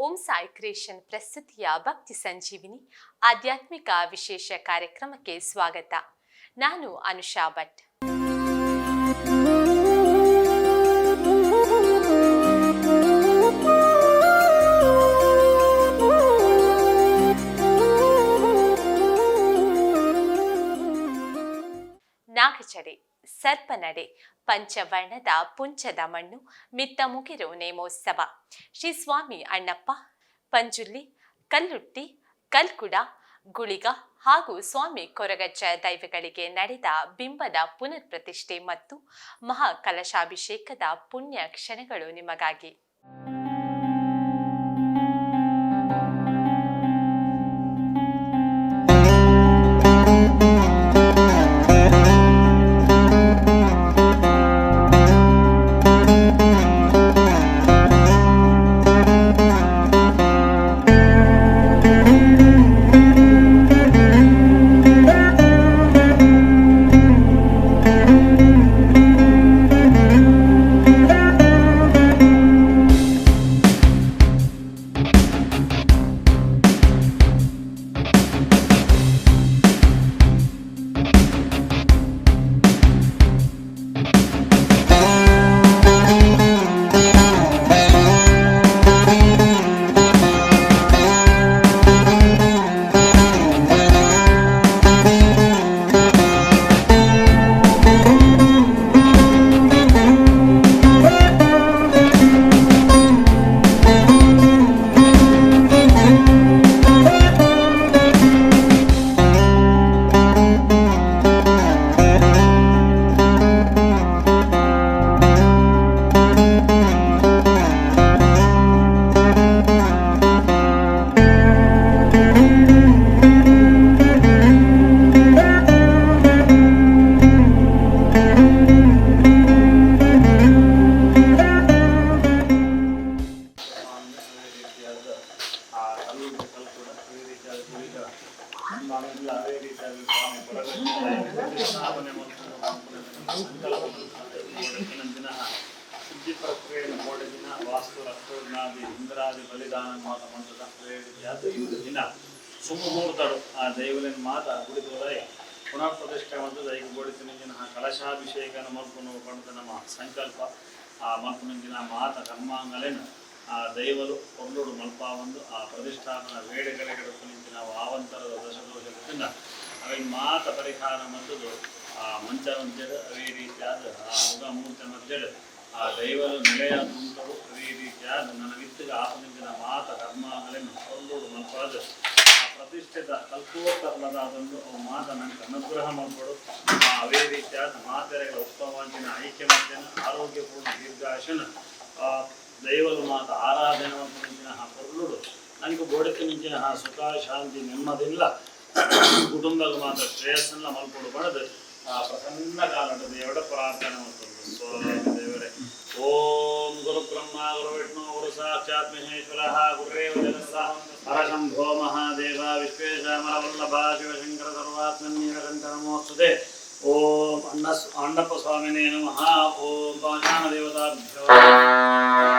Om Sai creation ಪ್ರಸ್ತುತಿಯ ಭಕ್ತಿ ಸಂಜೀವಿನಿ ಆಧ್ಯಾತ್ಮಿಕ ವಿಶೇಷ ಕಾರ್ಯಕ್ರಮಕ್ಕೆ ಸ್ವಾಗತ. ನಾನು ಅನುಷಾ ಭಟ್. ನಾಗಚಡೆ, ಸರ್ಪನಡೆ, ಪಂಚವರ್ಣದ ಪುಂಚದ ಮಣ್ಣು, ಮಿತ್ತ ಮುಗಿರು ನೇಮೋತ್ಸವ, ಶ್ರೀ ಸ್ವಾಮಿ ಅಣ್ಣಪ್ಪ, ಪಂಜುರ್ಲಿ, ಕಲ್ಲುಟ್ಟಿ, ಕಲ್ಕುಡ, ಗುಳಿಗ ಹಾಗೂ ಸ್ವಾಮಿ ಕೊರಗಜ್ಜ ದೈವಗಳಿಗೆ ನಡೆದ ಬಿಂಬದ ಪುನರ್ ಪ್ರತಿಷ್ಠೆ ಮತ್ತು ಮಹಾ ಕಲಶಾಭಿಷೇಕದ ಪುಣ್ಯ ಕ್ಷಣಗಳು ನಿಮಗಾಗಿ. ಅದೇ ರೀತಿಯಾದ ಆ ಕಲ್ಲು ಕಲ್ಕುಡ, ಅದೇ ರೀತಿಯಾದ ಗುಳಿಗ, ಆಮೇಲೆ ಅದೇ ರೀತಿಯಾದ ಸ್ವಾಮಿ ಕೊರಗಜ್ಜ ಸ್ಥಾಪನೆ ಸಂಕಲ್ಪ. ದಿನ ಶುದ್ಧಿ ಪ್ರಕ್ರಿಯೆಯನ್ನು ದಿನ ವಾಸ್ತು ರಕ್ತೋಜ್ಞಾದಿ ಇಂದ್ರಾದಿ ಬಲಿದಾನ ಮಾತ ಮಂತ್ರದ ಅದೇ ರೀತಿಯಾದ ದಿನ ಸುಮುಹೂರ್ತಡು ಆ ದೈವಲಿನ ಮಾತ ಗುಡಿದೋದಯ ಪುನಃ ಪ್ರತಿಷ್ಠೆ ಮತ್ತು ದೈವ ಬೋಡಿಸಿನ ದಿನ ಕಲಶಾಭಿಷೇಕನ ಮಲ್ಪುನು ಪಂಡದ ನಮ್ಮ ಸಂಕಲ್ಪ. ಆ ಮಲ್ಪುನಂಚಿನ ಮಾತ ಕರ್ಮಾಂಗಲೇನು ಆ ದೈವಲು ಪೊರ್ಲುಡು ಮಲ್ಪಾವಂದು ಆ ಪ್ರತಿಷ್ಠಾಪನ ವೇಳೆಗಳಿಗೆ ನಿಂತಿನ ಆವಂತರದ ದಶದೋಷದಿಂದ ಅವೆ ಮಾತ ಪರಿಹಾರ ಮದ್ದದು ಆ ಮಂಚ ಮಧ್ಯಡು, ಅದೇ ರೀತಿಯಾದ ಆ ಮುಗ ಮೂರ್ತಿ ಮಧ್ಯಡು ಆ ದೈವಲು ನೆಲೆಯಾದ ಉಂಟು. ಅದೇ ರೀತಿಯಾದ ನನ್ನ ವಿತ್ತಿಗೆ ಆಪನಿಂಚಿನ ಮಾತ ಕರ್ಮಾಂಗಲೇನು ಪೊರ್ಲುಡು ಮಲ್ಪಾದ ಆ ಪ್ರತಿಷ್ಠಿತ ಕಲ್ಪೋತ್ತರದಾದೊಂದು ಅವು ಮಾತ ನನಗೆ ಅನುಗ್ರಹ ಮಲ್ಪಡು. ಆ ಅದೇ ರೀತಿಯಾದ ಮಾತೆರೆಗಳ ಉತ್ತಮವಾಗಿನ ಐಕ್ಯಮತ್ಯನ ಆರೋಗ್ಯಪೂರ್ಣ ದೀರ್ಘಾಶನ ಆ ದೈವಲು ಮಾತ ಆರಾಧನೆ ಮಲ್ಪುನಂಚಿನ ಪೊರ್ಲುಡು ನನಗೆ ಬೋಡಿತು ಸುಖ ಶಾಂತಿ ನೆಮ್ಮದಿಲ್ಲ ಕುಟುಂಬದ ಮಾತ ಶ್ರೇಯಸ್ಸನ್ನ ಮಲ್ಪಡು ಪಡೆದು ಆ ಪ್ರಸನ್ನ ಕಾಲದ ದೇವರ ಪ್ರಾರ್ಥನೆ ಮಲ್ಪುಂಡು. ಸ್ವಾಮಿ ದೇವರೇ, ಓಂ ಗುರು ಬ್ರಹ್ಮ ಗುರು ವಿಷ್ಣು ಗುರು ಸಾಕ್ಷಾತ್ ಮಹೇಶ್ವರ ಗುರುರೇವ ಜಗತ್ಸಃ ಹರಶಂಭೋ ಮಹಾದೇವ ವಿಶ್ವೇಶಮರವಲ್ಲಭ ಶಿವಶಂಕರ ಸರ್ವಾತ್ಮನ್ಯೀಲಕಂಠ ನಮೋಸ್ತುತೆ. ಓಂ ಅಣ್ಣ ಅಣ್ಣಪ್ಪ ಸ್ವಾಮಿನೇ ನಮಃ. ಓಂ ಪಾಷಾಣ ದೇವತಾಭ್ಯೋ. ಿ.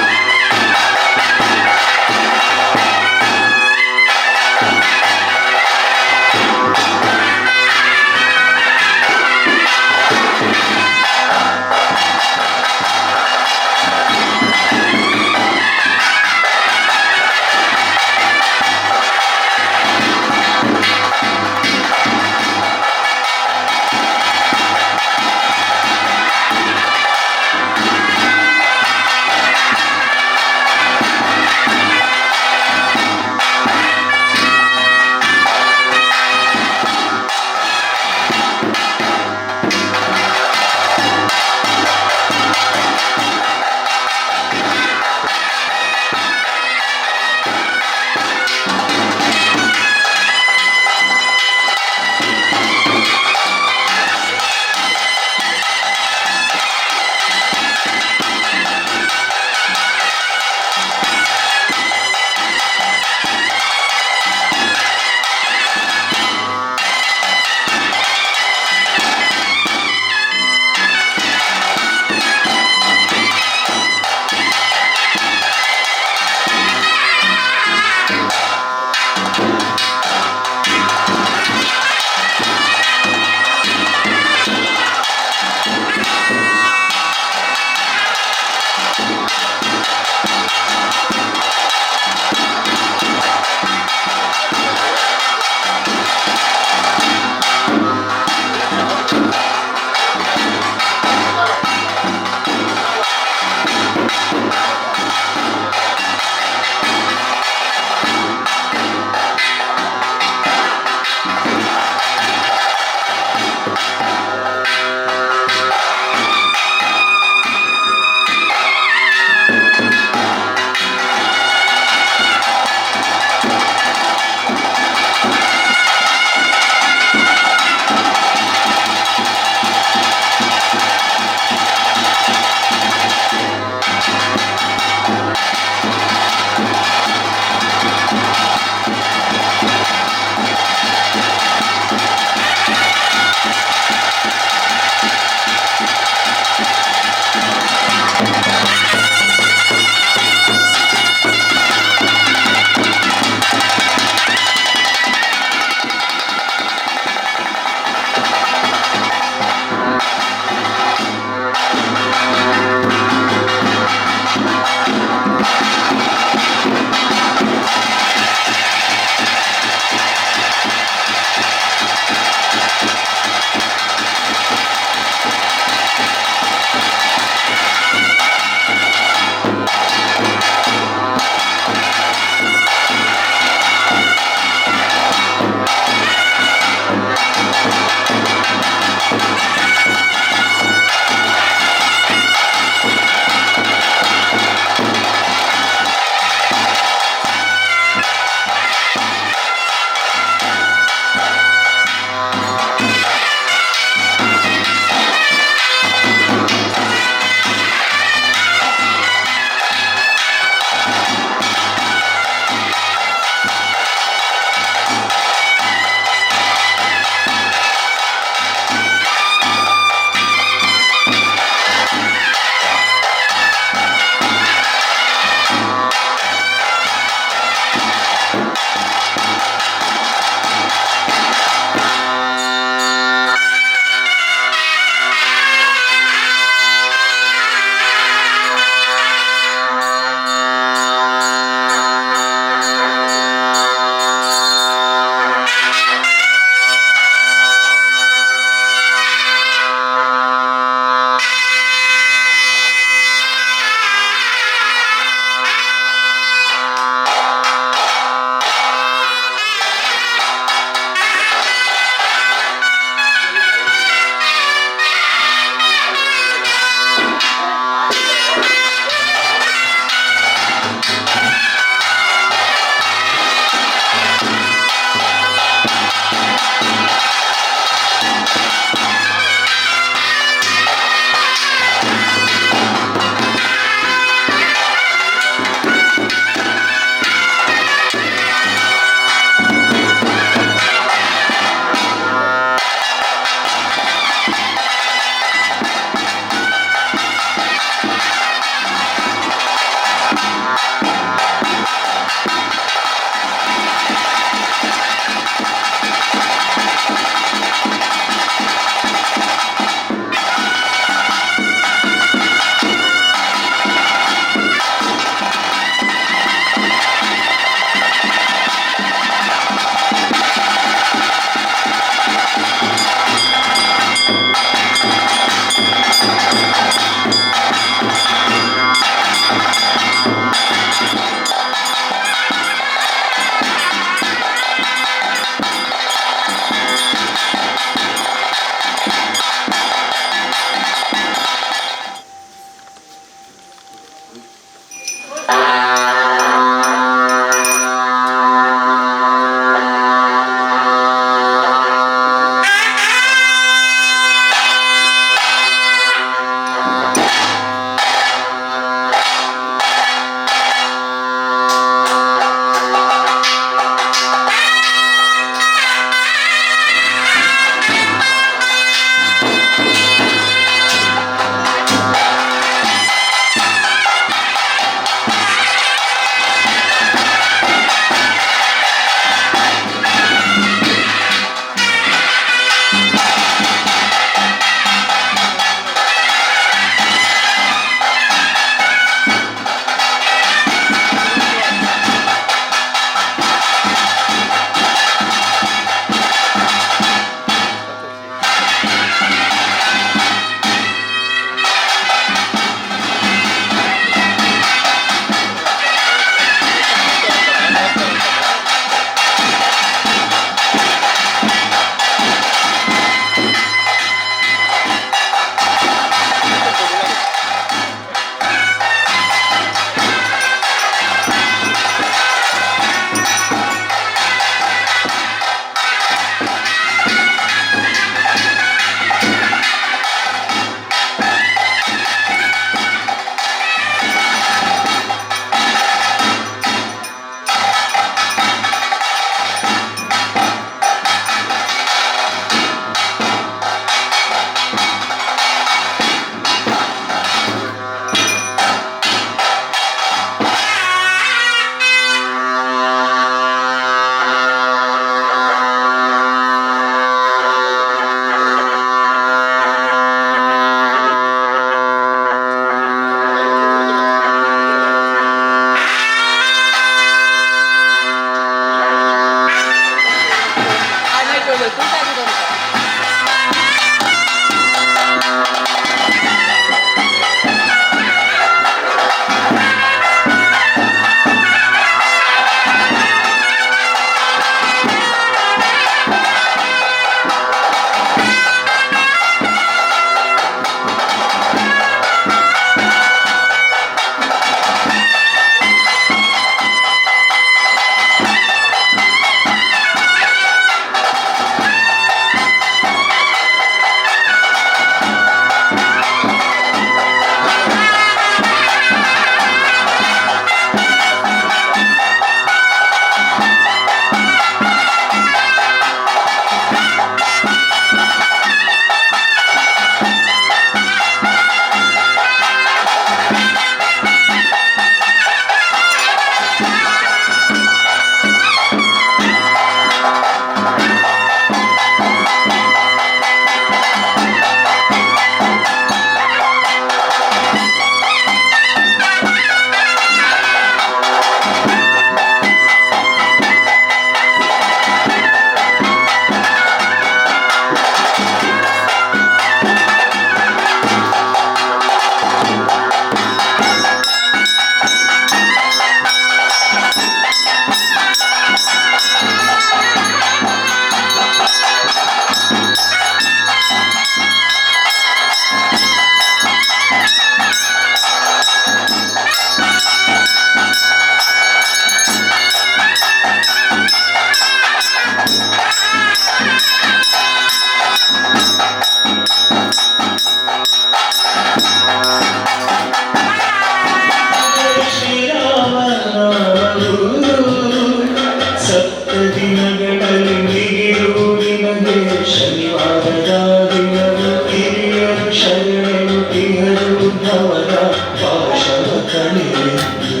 ದಿನಗಳಲ್ಲಿ ಮಿಗಿಲು ನಿನಗೆ ಶನಿವಾರದ ದಿನವು ಹಿರಿಯರು ಶರಣೆನುತಿಹರು ಭವದ ಪಾಶವ ಕಳೆಯೆಂದು.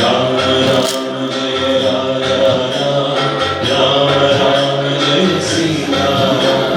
ರಾಮ ರಾಮ ಜಯ ರಾಜ ರಾಮ, ರಾಮ ರಾಮ ಜಯ ಸೀತಾರಾಮ.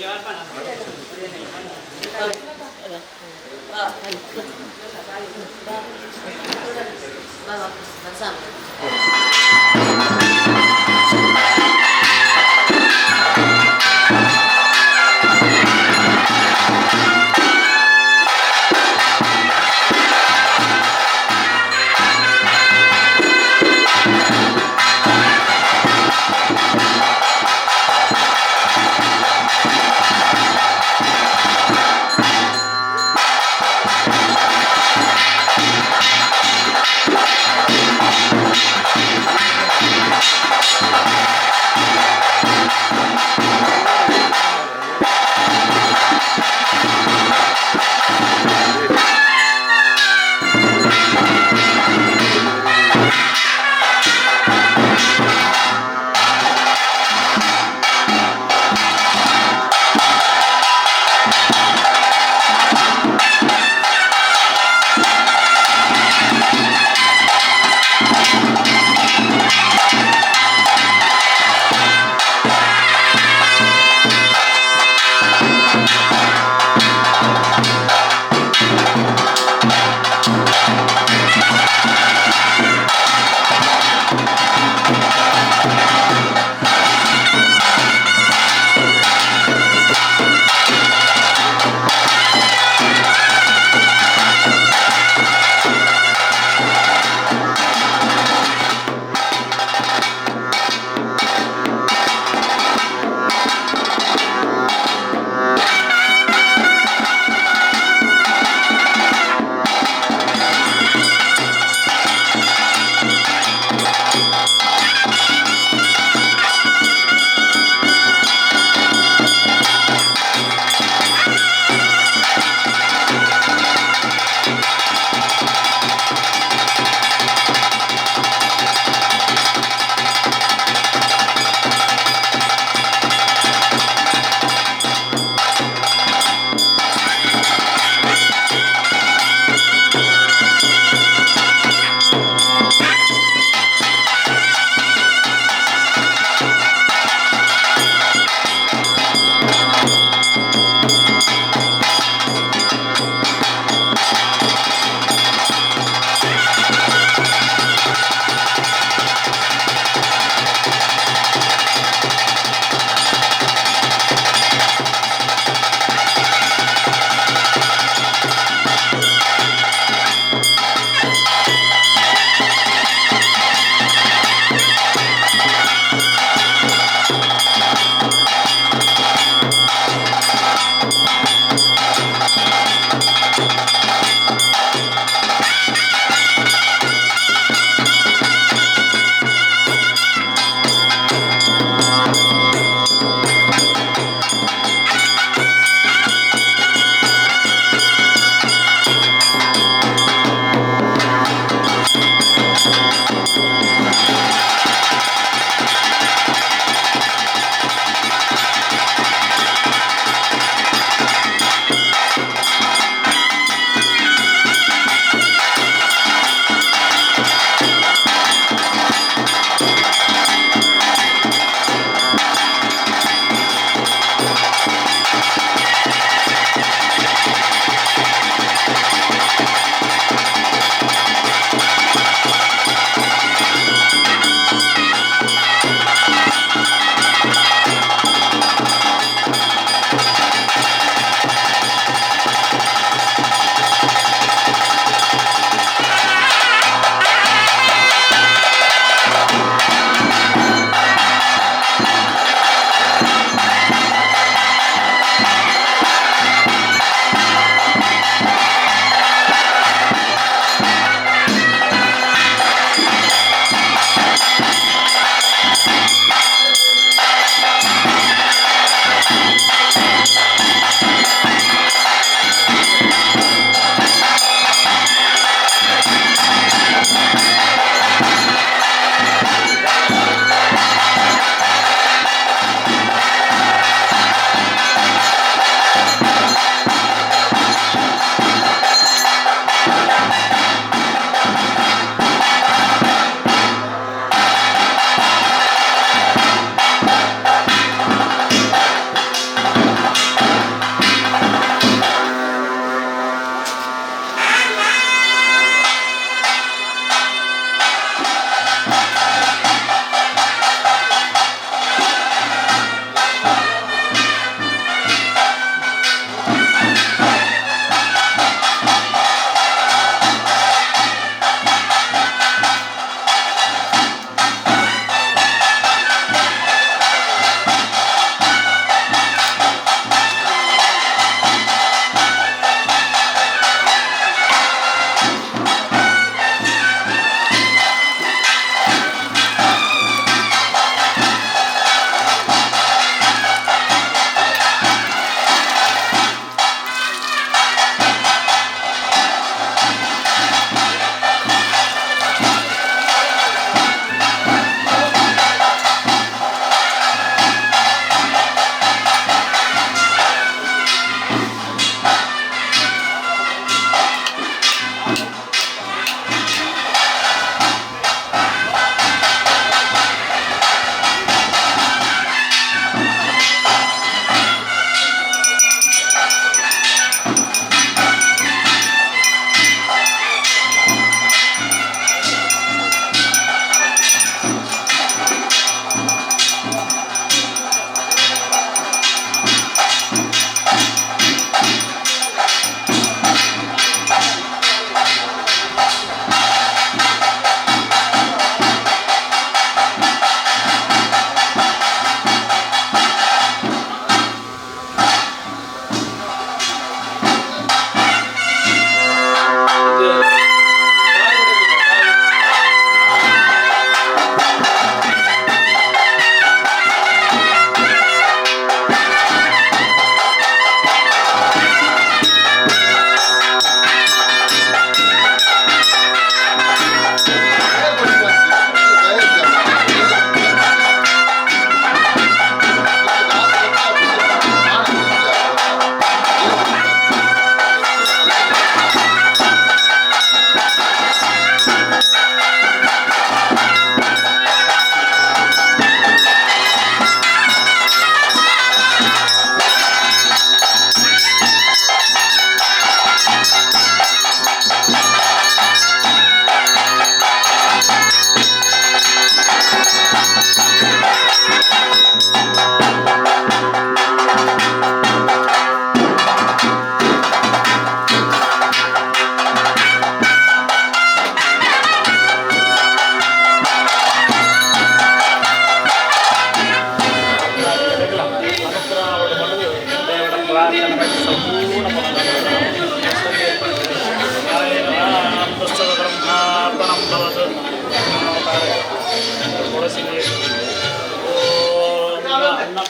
ಿ.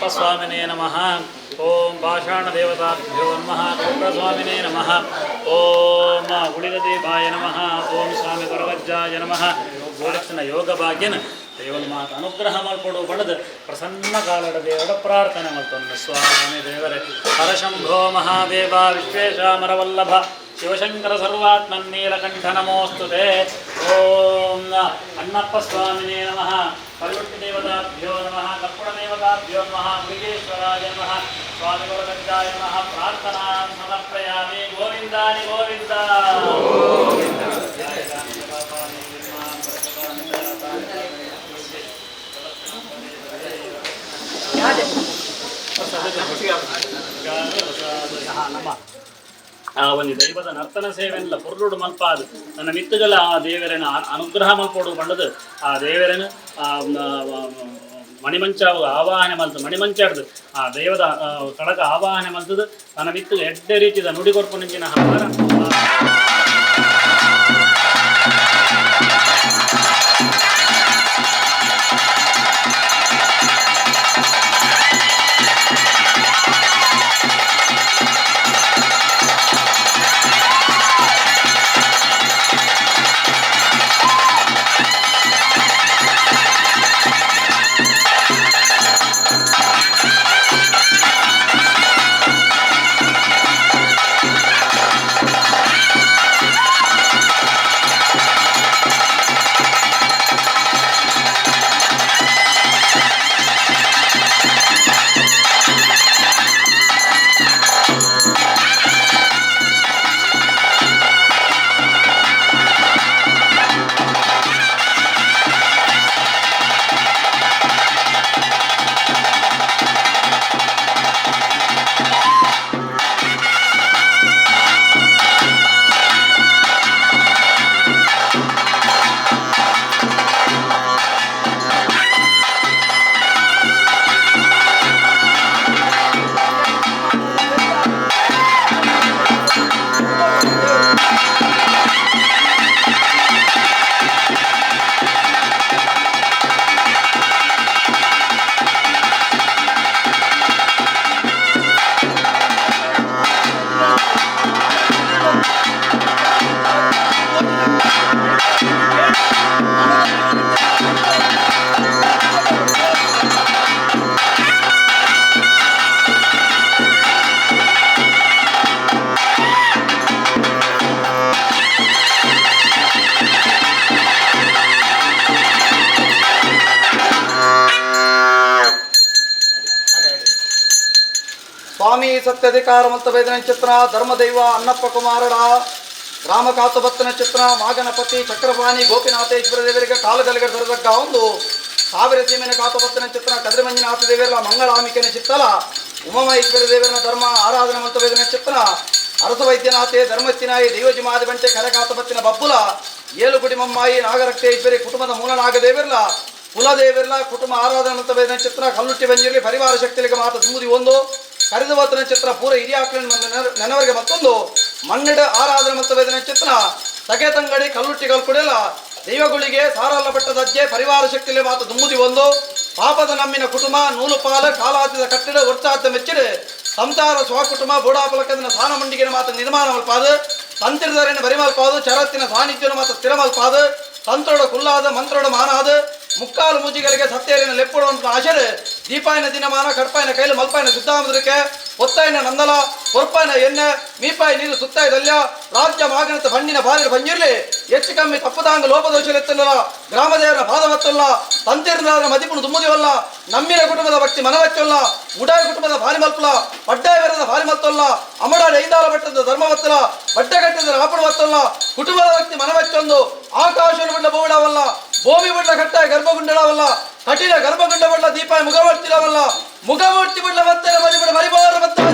ಅಣ್ಣಪ್ಪ ಸ್ವಾಮಿನೇ ನಮಃ. ಓಂ ಪಾಷಾಣ ದೇವತಾಭ್ಯೋ ನಮಃ. ಸ್ವಾಮಿನೇ ನಮಃ. ಓಂ ಗುಳಿಗದೇವಾಯ ನಮಃ. ಓಂ ಸ್ವಾಮಿ ಕೊರಗಜ್ಜಾಯ ನಮಃ. ಗೋಲಕ್ಷಣ ಯೋಗ ಭಾಗ್ಯನ ದೇವನ ಮಾತ ಅನುಗ್ರಹ ಮಲ್ಪಡು ಬಣದ ಪ್ರಸನ್ನ ಕಾಲಡ ದೇವರ ಪ್ರಾರ್ಥನೆ ಮಲ್ತೊಂದು ಸ್ವಾಮಿ ದೇವರೇ. ಹರಶಂಭೋ ಮಹಾದೇವ ವಿಶ್ವೇಶಾಮರವಲ್ಲಭ ಶಿವಶಂಕರ ಸರ್ವಾತ್ಮನ್ನೀಲಕಂಠ ನಮೋಸ್ತುತೆ. ಓಂ ಅಣ್ಣಪ್ಪ ಸ್ವಾಮಿನೇ ನಮಃ. ಕಲ್ಲುಟ್ಟಿ ದೇವತಾಭ್ಯೋ ನಮಃ. ಕಪ್ಪುಣ ದೇವತಾಭ್ಯೋ ನಮಃ. ಮೃಗೇಶ್ವರಾಯ ನಮಃ. ಸ್ವಾಮಿ ಕೊರಗಜ್ಜಾಯ ನಮಃ. ಪ್ರಾರ್ಥನಾ ಸಮರ್ಪಯಾಮಿ. ಗೋವಿಂದಾನಿ ಗೋವಿಂದ. ನಮ್ಮ ಆ ಒಂದು ದೈವದ ನರ್ತನ ಸೇವೆಲ್ಲ ಪೊರ್ಲುಡು ಮಲ್ಪಾದು ನನ್ನ ಮಿತ್ತುಗಳ ಆ ದೇವರನ ಅನುಗ್ರಹ ಮಲ್ಪೋಡು ಪಂಡದು ಆ ದೇವರನ ಆ ಮಣಿಮಂಚ ಆವಾಹನೆ ಮಲ್ತು ಮಣಿಮಂಚಾಡ್ದು ಆ ದೈವದ ಕಳಕ ಆವಾಹನೆ ಮಲ್ತದು ನನ್ನ ಮಿತ್ತು ಎಡ್ಡೆ ರೀತಿದ ನುಡಿಕೊರ್ಪು ನಿಂಚಿನ ಹಾರ. ಸ್ವಾಮಿ ಸತ್ಯಧಿಕಾರ ಮಂತವೇದನ ಚಿತ್ರ ಧರ್ಮದೈವ ಅಣ್ಣಪ್ಪ ಕುಮಾರಡ ರಾಮಕಾತುಭತ್ತನ ಚಿತ್ರ ಮಾಗನಪತಿ ಚಕ್ರಪಾಣಿ ಗೋಪಿನಾಥೇಶ್ವರ ದೇವರಿಗೆ ಕಾಲುಗಲಿಗೆ ಸರದಕ್ಕ ಒಂದು ಸಾವಿರ ಸೀಮೆನ ಕಾತುಭತ್ತನ ಚಿತ್ರ ಕದ್ರಿಮಂಜುನಾಥ ದೇವರ ಮಂಗಳಾಮಿಕನ ಚಿತ್ತಲ ಉಮಾಮಹೇಶ್ವರ ದೇವರನ ಧರ್ಮ ಆರಾಧನೆ ಮಂತವೇದನ ಚಿತ್ರ ಅರಸ ವೈದ್ಯನಾಥೆ ಧರ್ಮಸ್ಥಿನಾಯಿ ದೈವಜಿಮಾದಿ ಬಂಟೆ ಕರಕಾತುಭತ್ತಿನ ಬಬ್ಬುಲ ಏಳುಗುಡಿ ಮಮ್ಮಾಯಿ ನಾಗರಕ್ತೇಶ್ವರಿ ಕುಟುಂಬದ ಮೂಲನಾಗದೇವಿರ್ಲ ಕುಲದೇವಿರ್ಲ ಕುಟುಂಬ ಆರಾಧನೆ ಮಂತವೇದನ ಚಿತ್ರ ಕಲ್ಲುಟ್ಟಿ ಬಂಜಿರಲಿ ಪರಿವಾರ ಶಕ್ತಿಲಿಗೆ ಮಾತ ತುಂಬುದಿ ಒಂದು ಕರೆದು ಬತ್ತನ ಚಿತ್ರ ಪೂರ ಹಿರಿಯಾಕ್ಲಿನ ನೆನವರಿಗೆ ಮತ್ತೊಂದು ಮಣ್ಣಿಡ ಆರಾಧನೆ ಮತ್ತು ವೇದನೆ ಚಿತ್ರ ತಗೆ ತಂಗಡಿ ಕಲ್ಲುಟ್ಟಿಗಳು ಕುಡಿಯಲ ದೈವಗಳಿಗೆ ಸಾರಲ್ಲ ಬೆಟ್ಟದ ಅಜ್ಜೆ ಪರಿವಾರ ಶಕ್ತಿಲಿ ಮಾತು ದುಮ್ಮುದಿ ಒಂದು ಪಾಪದ ನಮ್ಮಿನ ಕುಟುಂಬ ನೂಲು ಪಾಲ ಕಾಲಾತಿದ ಕಟ್ಟಡ ಒರ್ಚಾದ ಮೆಚ್ಚಿಡು ಸಂಸಾರ ಸ್ವಕುಟುಂಬ ಬೋಡಾಪಲಕದಿನ ಸಾನ ಮಂಡಿಗಿನ ಮಾತು ನಿರ್ಮಾಣ ಮಲ್ಪಾದು ತಂತ್ರಿದರೇನು ಬರಿಮಲ್ಪಾದು ಚರತ್ತಿನ ಸಾನ್ನಿಧ್ಯನು ಮಾತು ಸ್ಥಿರಮಲ್ಪಾದು ತಂತ್ರೋಡ ಕುಲ್ಲಾದ ಮಂತ್ರೋಡ ಮಾನಾದ ಮುಕ್ಕಾಲು ಮೂಜಿಗಳಿಗೆ ಸತ್ಯರಿನ ಲೆಪ್ಪುಡು ಅಂತ ಆಶರು ದೀಪಾಯನ ದಿನಮಾನ ಕಡ್ಪಾಯನ ಕೈಲು ಮಲ್ಪಾಯನ ಶುದ್ಧಾಮದಕ್ಕೆ ಒತ್ತಾಯನ ನಂದಲ ಹೊರ್ಪಾಯನ ಎಣ್ಣೆ ಮೀಪಾಯ ನೀರು ಸುತ್ತಾಯದಲ್ಯ ರಾಜ್ಯ ಮಾಗನತ ಬಣ್ಣಿನ ಬಾರಿನ ಬಂಜಿರ್ಲಿ ಹೆಚ್ಚು ಕಮ್ಮಿ ತಪ್ಪದಾಂಗ ಲೋಪದೋಷಲೆತ್ತಲ್ಲ ಗ್ರಾಮದೇವರ ಪಾದವತ್ತಲ್ಲ ತಂತಿರ್ದಾರ ಮದಿಪುನು ದುಮ್ಮದಿವಲ್ಲ ನಮ್ಮಿನ ಕುಟುಂಬದ ಭಕ್ತಿ ಮನವಚ್ಚೊಲ್ಲ ಉಡಾಯ ಕುಟುಂಬದ ಭಾರಿ ಮಲ್ಪುಲ ಪಡ್ಡಾಯ ಭಾರಿ ಮಲ್ತೊಲ್ಲ ಅಮಡ ಐದಾಲ ಬೆಟ್ಟದ ಧರ್ಮವತ್ತಲ ಬಡ್ಡೆಗಟ್ಟದ ರಾಪಣ ವತ್ತಲ್ಲ ಕುಟುಂಬದ ಭಕ್ತಿ ಮನವಚ್ಚೊಂದು ಆಕಾಶವನ್ನು ಬಿಡ್ಲ ಬೋಡವಲ್ಲ ಭೂಮಿ ಬಿಡ್ಲ ಕಟ್ಟ ಗರ್ಭಗುಂಡಳವಲ್ಲ ಕಠಿಣ ಗರ್ಭಗುಂಡ ಬಿಡ್ಲ ದೀಪ ಮುಖವರ್ತಿರವಲ್ಲ ಮುಖಮೂರ್ತಿ ಬಿಡ್ಲ ಮತ್ತೆ ಮರಿಬಿಡ ಮರಿಬೋರ ಮತ್ತೆ.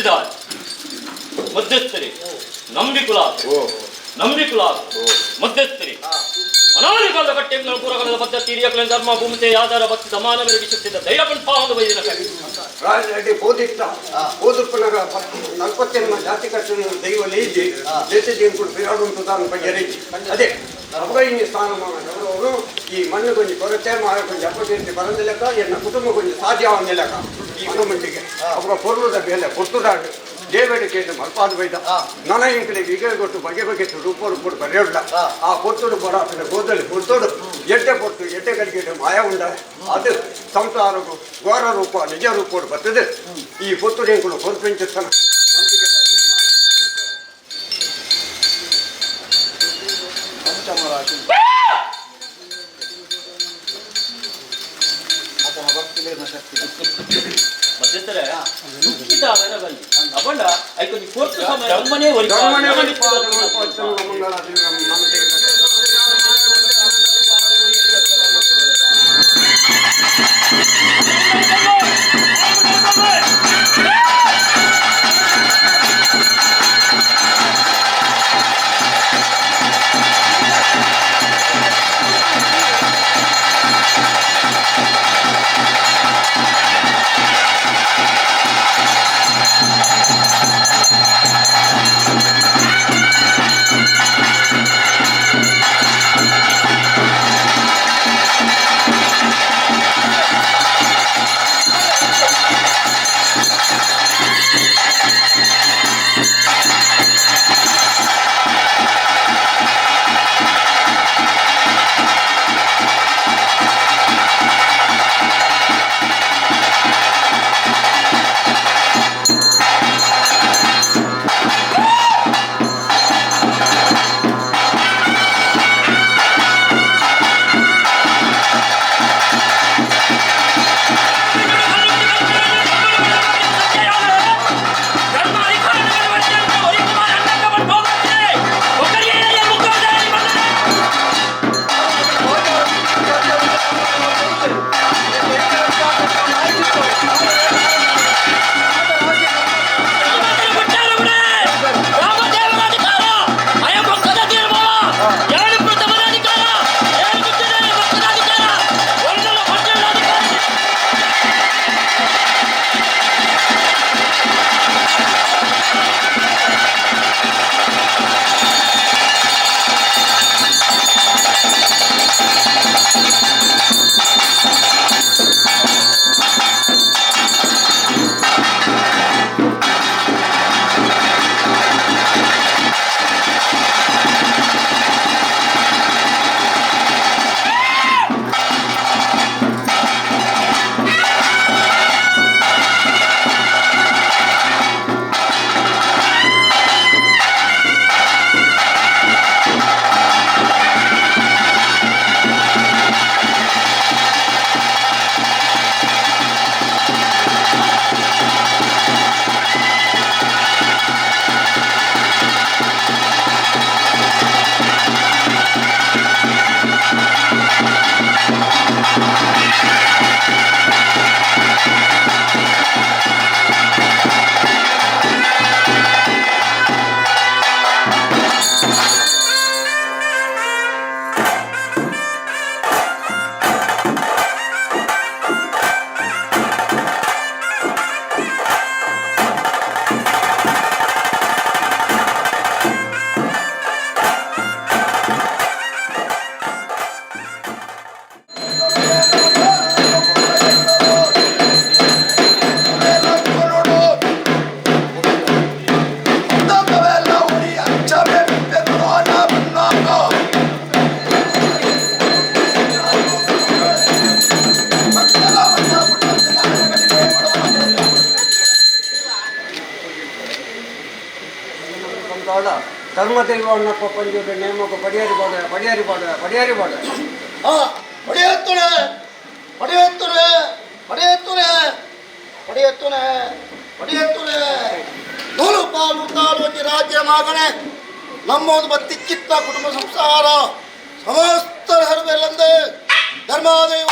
ಸುತ್ತಿದ್ದಾರೆ ಮಧ್ಯಸ್ಥರೇ ನಂಬಿಕುಲ ನಂಬಿಕುಲ ಮಧ್ಯಸ್ಥರೇ ಅನಾದಿ ಕಾಲದ ಕಟ್ಟೆಗಳ ಪೂರಕಾಲದ ಪದ್ಧತಿ ಹಿರಿಯಕಲಿನ ಧರ್ಮ ಭೂಮಿತೆ ಆಧಾರ ಭಕ್ತಿ ಸಮಾನವರಿಗೆ ಸುತ್ತಿದ್ದ ಧೈರ್ಯ ಪಂಥ ಬೈದಿನ ಕೈ ರಾಜ ಪೋದಿತ್ತ ಪೋದುಪ್ಪನಾಗ ನಲ್ಪತ್ತೆನ್ಮ ಜಾತಿ ಕಟ್ಟಿನ ದೈವ ಲೇಜಿ ದೇಶ ಜೀವನ ಬಿರಾಡುಂಟು ತಾನು ಬಗೆಹರಿಜಿ ಅದೇ ಅಪಗೈನಿ ಸ್ಥಾನಮಾನ ಈ ಮಣ್ಣು ಕೊಂಚ ಕೊರತೆ ಮಾರ ಕೊಂಚ ಅಪಕೀರ್ತಿ ಬರಂದ ಲೆಕ್ಕ ಎನ್ನ ಕುಟುಂಬ ಕೊಂಚ ಸಾಧ್ಯವಾದ ಲೆಕ್ಕ ಈ ಮನ ಅವರ ಪೊರ್ಲುದ ಬೇಲೆ ಪೊರ್ತುದಾಡು ದೇವೇಡು ಕೇಂದ್ರ ಮಲ್ಪಾದ ಬೈದ ನನ ಇಂಕಲಿಗೆ ಈಗ ಕೊಟ್ಟು ಬಗೆ ಬಗೆ ರೂಪ ರೂಪಡು ಬರೆಯೋಲ್ಲ ಆ ಪೊರ್ತುಡು ಬರಾಪಿನ ಗೋದಲಿ ಪೊರ್ತುಡು ಎಡ್ಡೆ ಪೊರ್ತು ಎಡ್ಡೆ ಕಡೆಗೆ ಮಾಯ ಉಂಡ ಅದು ಸಂಸಾರಗು ಘೋರ ರೂಪ ನಿಜ ರೂಪಡು ಬರ್ತದೆ ಈ ಪೊರ್ತುಡು ಎಂಕುಲು ಕೊರ್ಪಿಂಚುತ್ತನ ನಂಬಿಕೆ ಆತನ ಭಕ್ತಿಲೇನ ಶಕ್ತಿ ಮಧ್ಯಸ್ಥರೇ ದುಃಖಿತ ಬಲ್ಲಿ ಅವಳ ಐಕೊಂಜಿ ಪೊರ್ತು ಸಮಯ ಧರ್ಮನೇ ಒಲಿಪಾದ. ಧರ್ಮನೇ ಒಲಿಪಾದ ಮಂಗಳ ಧರ್ಮದೈವಣ್ಣಪ್ಪ ಪಂಜುರ್ಲಿ ನೇಮಕ ಪಡಿಯಾರಿ ಬಾಡ ಪಡಿಯಾರಿ ಬಾಡ ಪಡಿಯಾರಿ ಬಾಡ ಪಡೆಯತ್ತುನೆ ಪಡೆಯತ್ತುನೆ ಪಡೆಯತ್ತುನೆ ಪಡೆಯತ್ತುನೆ ಪಡೆಯತ್ತುನೆ ನೂಲು ಪಾಲು ತಾಲೂಕಿ ರಾಜ್ಯ ಮಗನೇ ನಮ್ಮದು ಬತ್ತಿಕ್ಕಿತ್ತ ಕುಟುಂಬ ಸಂಸಾರ ಸಮಸ್ತ ಹರವೆಲ್ಲಂದೆ ಧರ್ಮಾದೇವ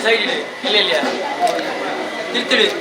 ಸೈಡ್ ಇಡಿ ಇಲ್ಲ ಇಲ್ಲ ತಿರ್ತಿಡಿ. ಿ.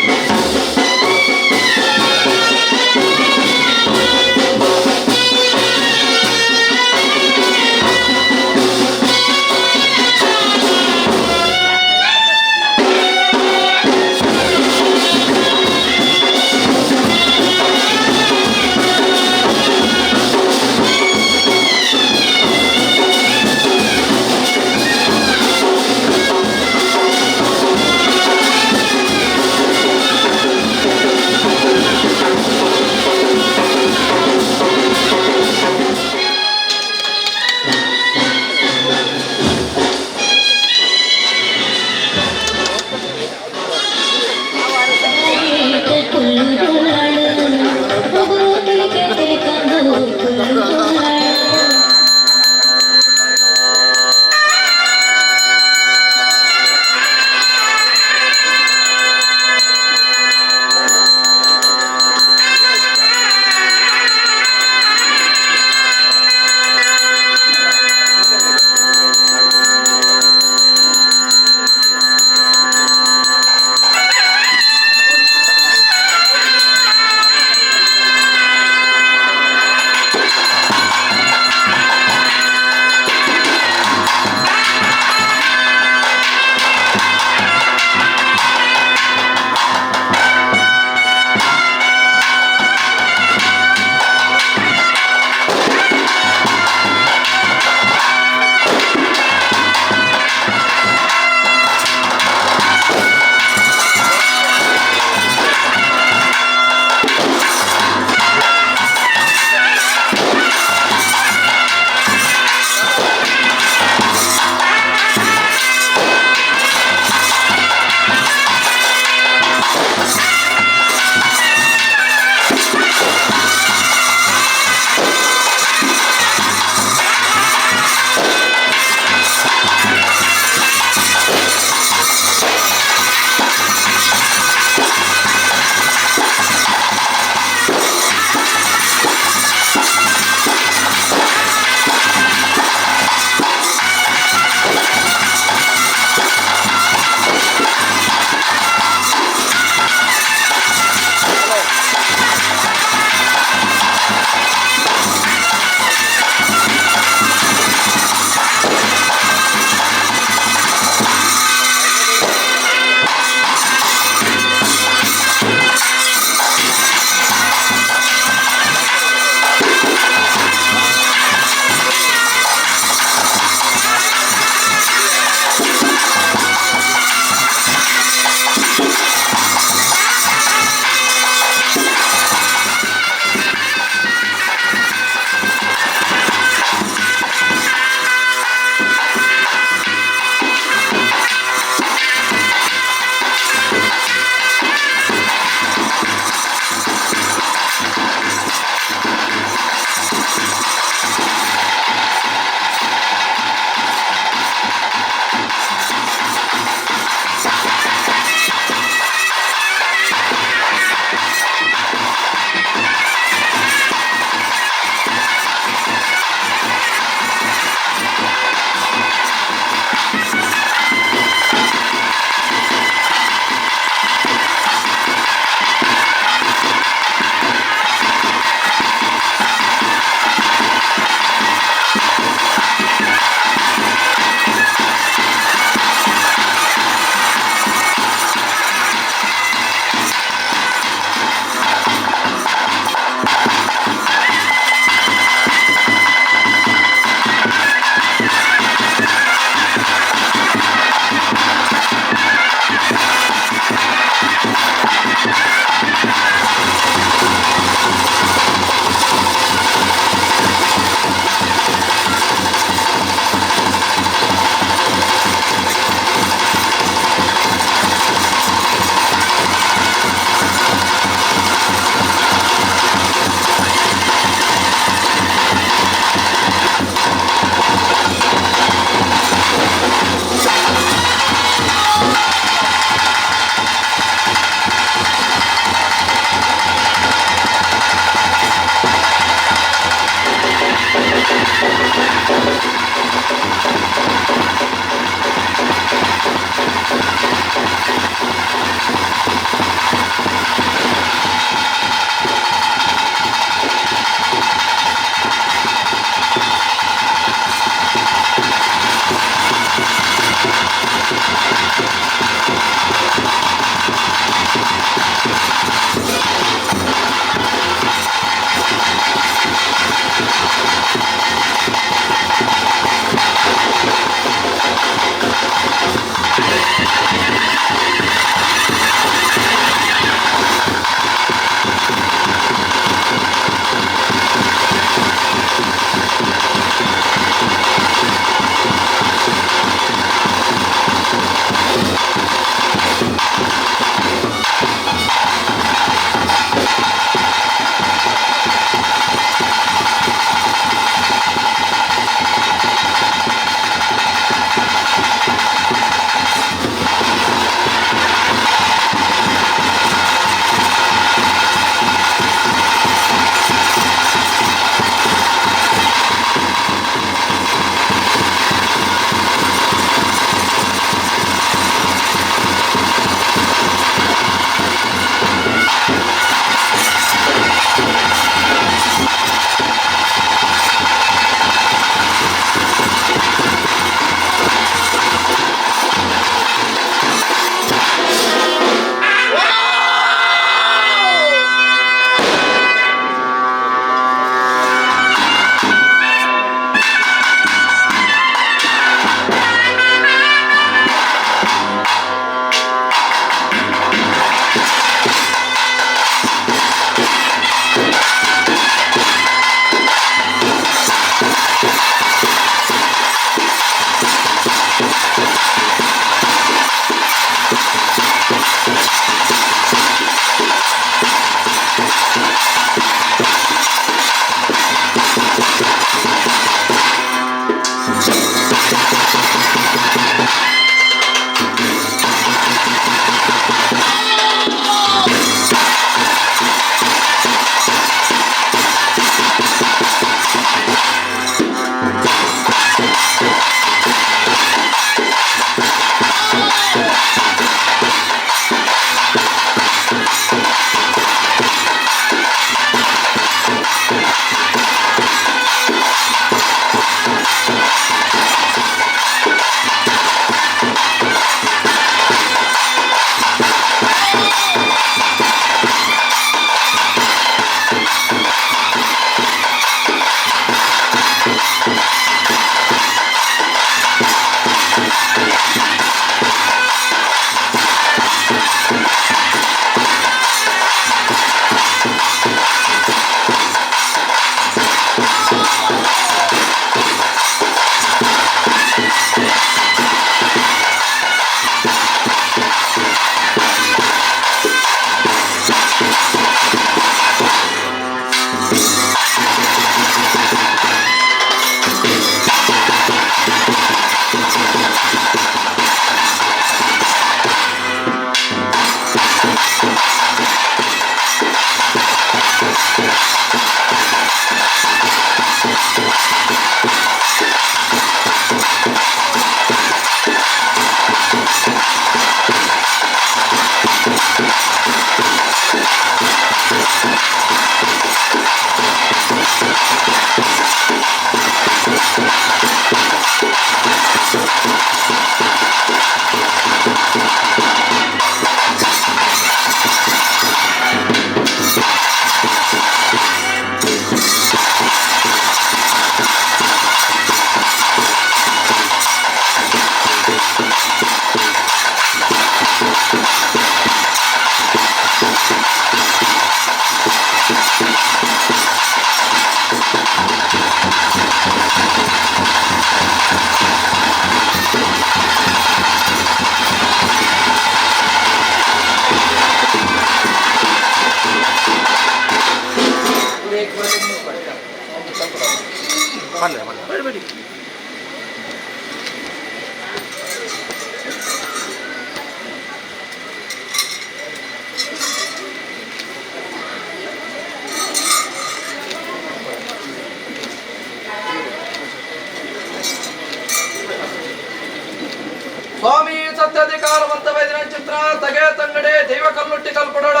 ಸ್ವಾಮಿ ಸತ್ಯಾಧಿಕಾರವಂತ ವೈದ್ಯನ ಚಿತ್ರ ತಗೆ ತಂಗಡೆ ದೈವ ಕಲ್ಲುಟ್ಟಿ ಕಲ್ಪಡೋಣ.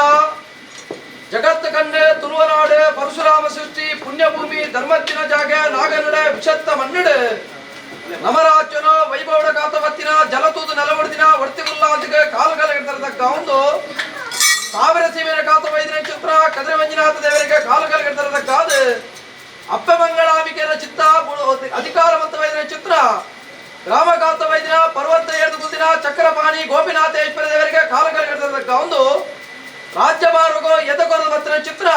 ಜಗತ್ತು ಕಂಡೆ ತುಳುವನಾಡು ಪರಶುರಾಮ ಸೃಷ್ಟಿ ಪುಣ್ಯಭೂಮಿ ಧರ್ಮತ್ತಿನ ಜಾಗ ನಾಗನಡೆ ವಿಷತ್ತ ಮಣ್ಣಡು ನಮರಾಜ್ಯನ ವೈಭವಡ ಕಾತವತ್ತಿನ ಜಲತೂದು ನೆಲವಡ್ದಿನ ಒಡ್ತಿಗುಲ್ಲಾಂತಿಗೆ ಕಾಲುಗಾಲಗಿರ್ತಕ್ಕ ಒಂದು ಸಾವಿರ ಸೀಮೆಯ ಕಾತ ವೈದ್ಯನ ಚಿತ್ರ ಕದ್ರೆ ಮಂಜುನಾಥ ದೇವರಿಗೆ ಕಾಲುಗಾಲಗಿರ್ತಕ್ಕ ಅಪ್ಪ ಮಂಗಳಾಂಬಿಕೆಯ ಚಿತ್ತ ಅಧಿಕಾರವಂತ ವೈದ್ಯನ ಚಿತ್ರ ರಾಮಕಾಂತ ವೈದ್ಯನ ಪರ್ವತ ಎಳೆದು ಗುದ್ದಿನ ಚಕ್ರಪಾಣಿ ಗೋಪಿನಾಥೇಶ್ವರ ದೇವರಿಗೆ ಕಾಲುಗಾಲಗಿರ್ತಕ್ಕ ಒಂದು ರಾಜ್ಯಭಾರಗೋ ಎದಕೊರದ ಮತ್ತಿನ ಚಿತ್ರ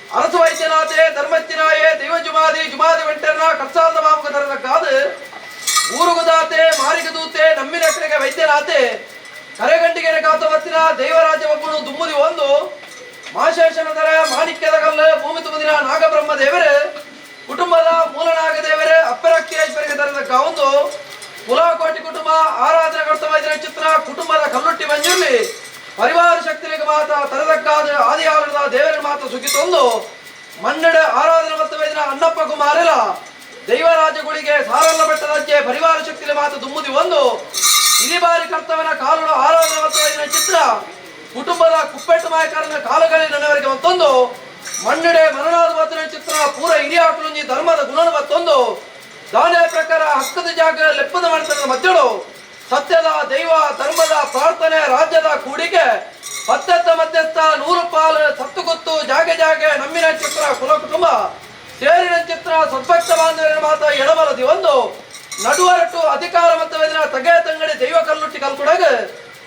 ಅರಸು ವೈದ್ಯನಾಥೆ ಧರ್ಮತ್ತಿನಾಯೇ ದೈವ ಜುಮಾದಿ ಜುಮಾದಿ ವೆಂಟರ್ನ ಕರ್ಸಾಲದ ಬಾಬುಗ ತರದಕ್ಕಾದ ಊರುಗುದಾತೆ ಮಾರಿಗದೂತೆ ನಮ್ಮಿನ ವೈದ್ಯನಾಥೆ ಕರೆಗಂಡಿಗೆರೆ ಕಾತವತ್ತಿನ ದೇವರಾಜ ಒಬ್ಬನು ದುಮ್ಮುದಿ ಒಂದು ಮಾಶೇಷನ ದರ ಮಾಣಿಕ್ಯದ ಕಲ್ಲು ಭೂಮಿ ತುಮುದಿನ ನಾಗಬ್ರಹ್ಮ ದೇವರೇ ಕುಟುಂಬದ ಮೂಲನಾಗ ದೇವರೇ ಅಪ್ಪರಕ್ಕೇಶ್ವರಿಗೆ ತರದಕ್ಕ ಒಂದು ಕುಲಕೋಟಿ ಕುಟುಂಬ ಆರಾಧನೆ ಕರ್ತವ್ಯ ಚಿತ್ರ ಕುಟುಂಬದ ಕಲ್ಲುಟ್ಟಿ ಮಂಜುರ್ಲಿ ಪರಿವಾರ ಶಕ್ತಿಗೆ ಮಾತ ತರದಕ್ಕಾದ ಆದಿಯಾಳದ ದೇವರ ಮಾತ ಸುಗಿತೊಂದು ಮನ್ನಡ ಆರಾಧನೆ ಮತ್ತು ವೈದ್ಯನ ಅಣ್ಣಪ್ಪ ಕುಮಾರರ ದೈವರಾಜಗಳಿಗೆ ಸಾರಲ್ಲ ಬೆಟ್ಟದಜ್ಜೆ ಪರಿವಾರ ಶಕ್ತಿಗೆ ಮಾತ ದುಮ್ಮುದಿ ಒಂದು ಇರಿಬಾರಿ ಕರ್ತವನ ಕಾಲುಡು ಆರಾಧನೆ ಮತ್ತು ವೈದ್ಯನ ಚಿತ್ರ ಕುಟುಂಬದ ಕುಪ್ಪೆಟ್ಟು ಮಾಯಕಾರನ ಕಾಲುಗಳಲ್ಲಿ ನನ್ನವರಿಗೆ ಮತ್ತೊಂದು ಮನ್ನಡೆ ಮರಣಾದ ಮಾತಿನ ಚಿತ್ರ ಪೂರ ಹಿರಿಯಾಟುಂಜಿ ಧರ್ಮದ ಗುಣನ ಮತ್ತೊಂದು ದಾನ ಪ್ರಕಾರ ಹಕ್ಕದ ಜಾಗ ಲೆಪ್ಪದ ಮಾಡ್ತಾರೆ ಮಧ್ಯಳು ಸತ್ಯದ ದೈವ ಧರ್ಮದ ಪ್ರಾರ್ಥನೆ ರಾಜ್ಯದ ಕೂಡಿಕೆ ಪತ್ತೆತ್ತ ಮಧ್ಯಸ್ಥ ನೂರು ಪಾಲು ಸತ್ತು ಗೊತ್ತು ಜಾಗೆ ಜಾಗೆ ನಮ್ಮಿನ ಚಿತ್ರ ಕುಲ ಕುಟುಂಬ ಸೇರಿನ ಚಿತ್ರ ಸದ್ಭಕ್ತ ಬಾಂಧವರ ಮಾತ ಎಡಬಲದಿ ಒಂದು ನಡುವರಟು ಅಧಿಕಾರ ಮತ್ತು ತಗೆ ತಂಗಡಿ ದೈವ ಕಲ್ಲುಟ್ಟಿ ಕಲ್ಕುಡಗ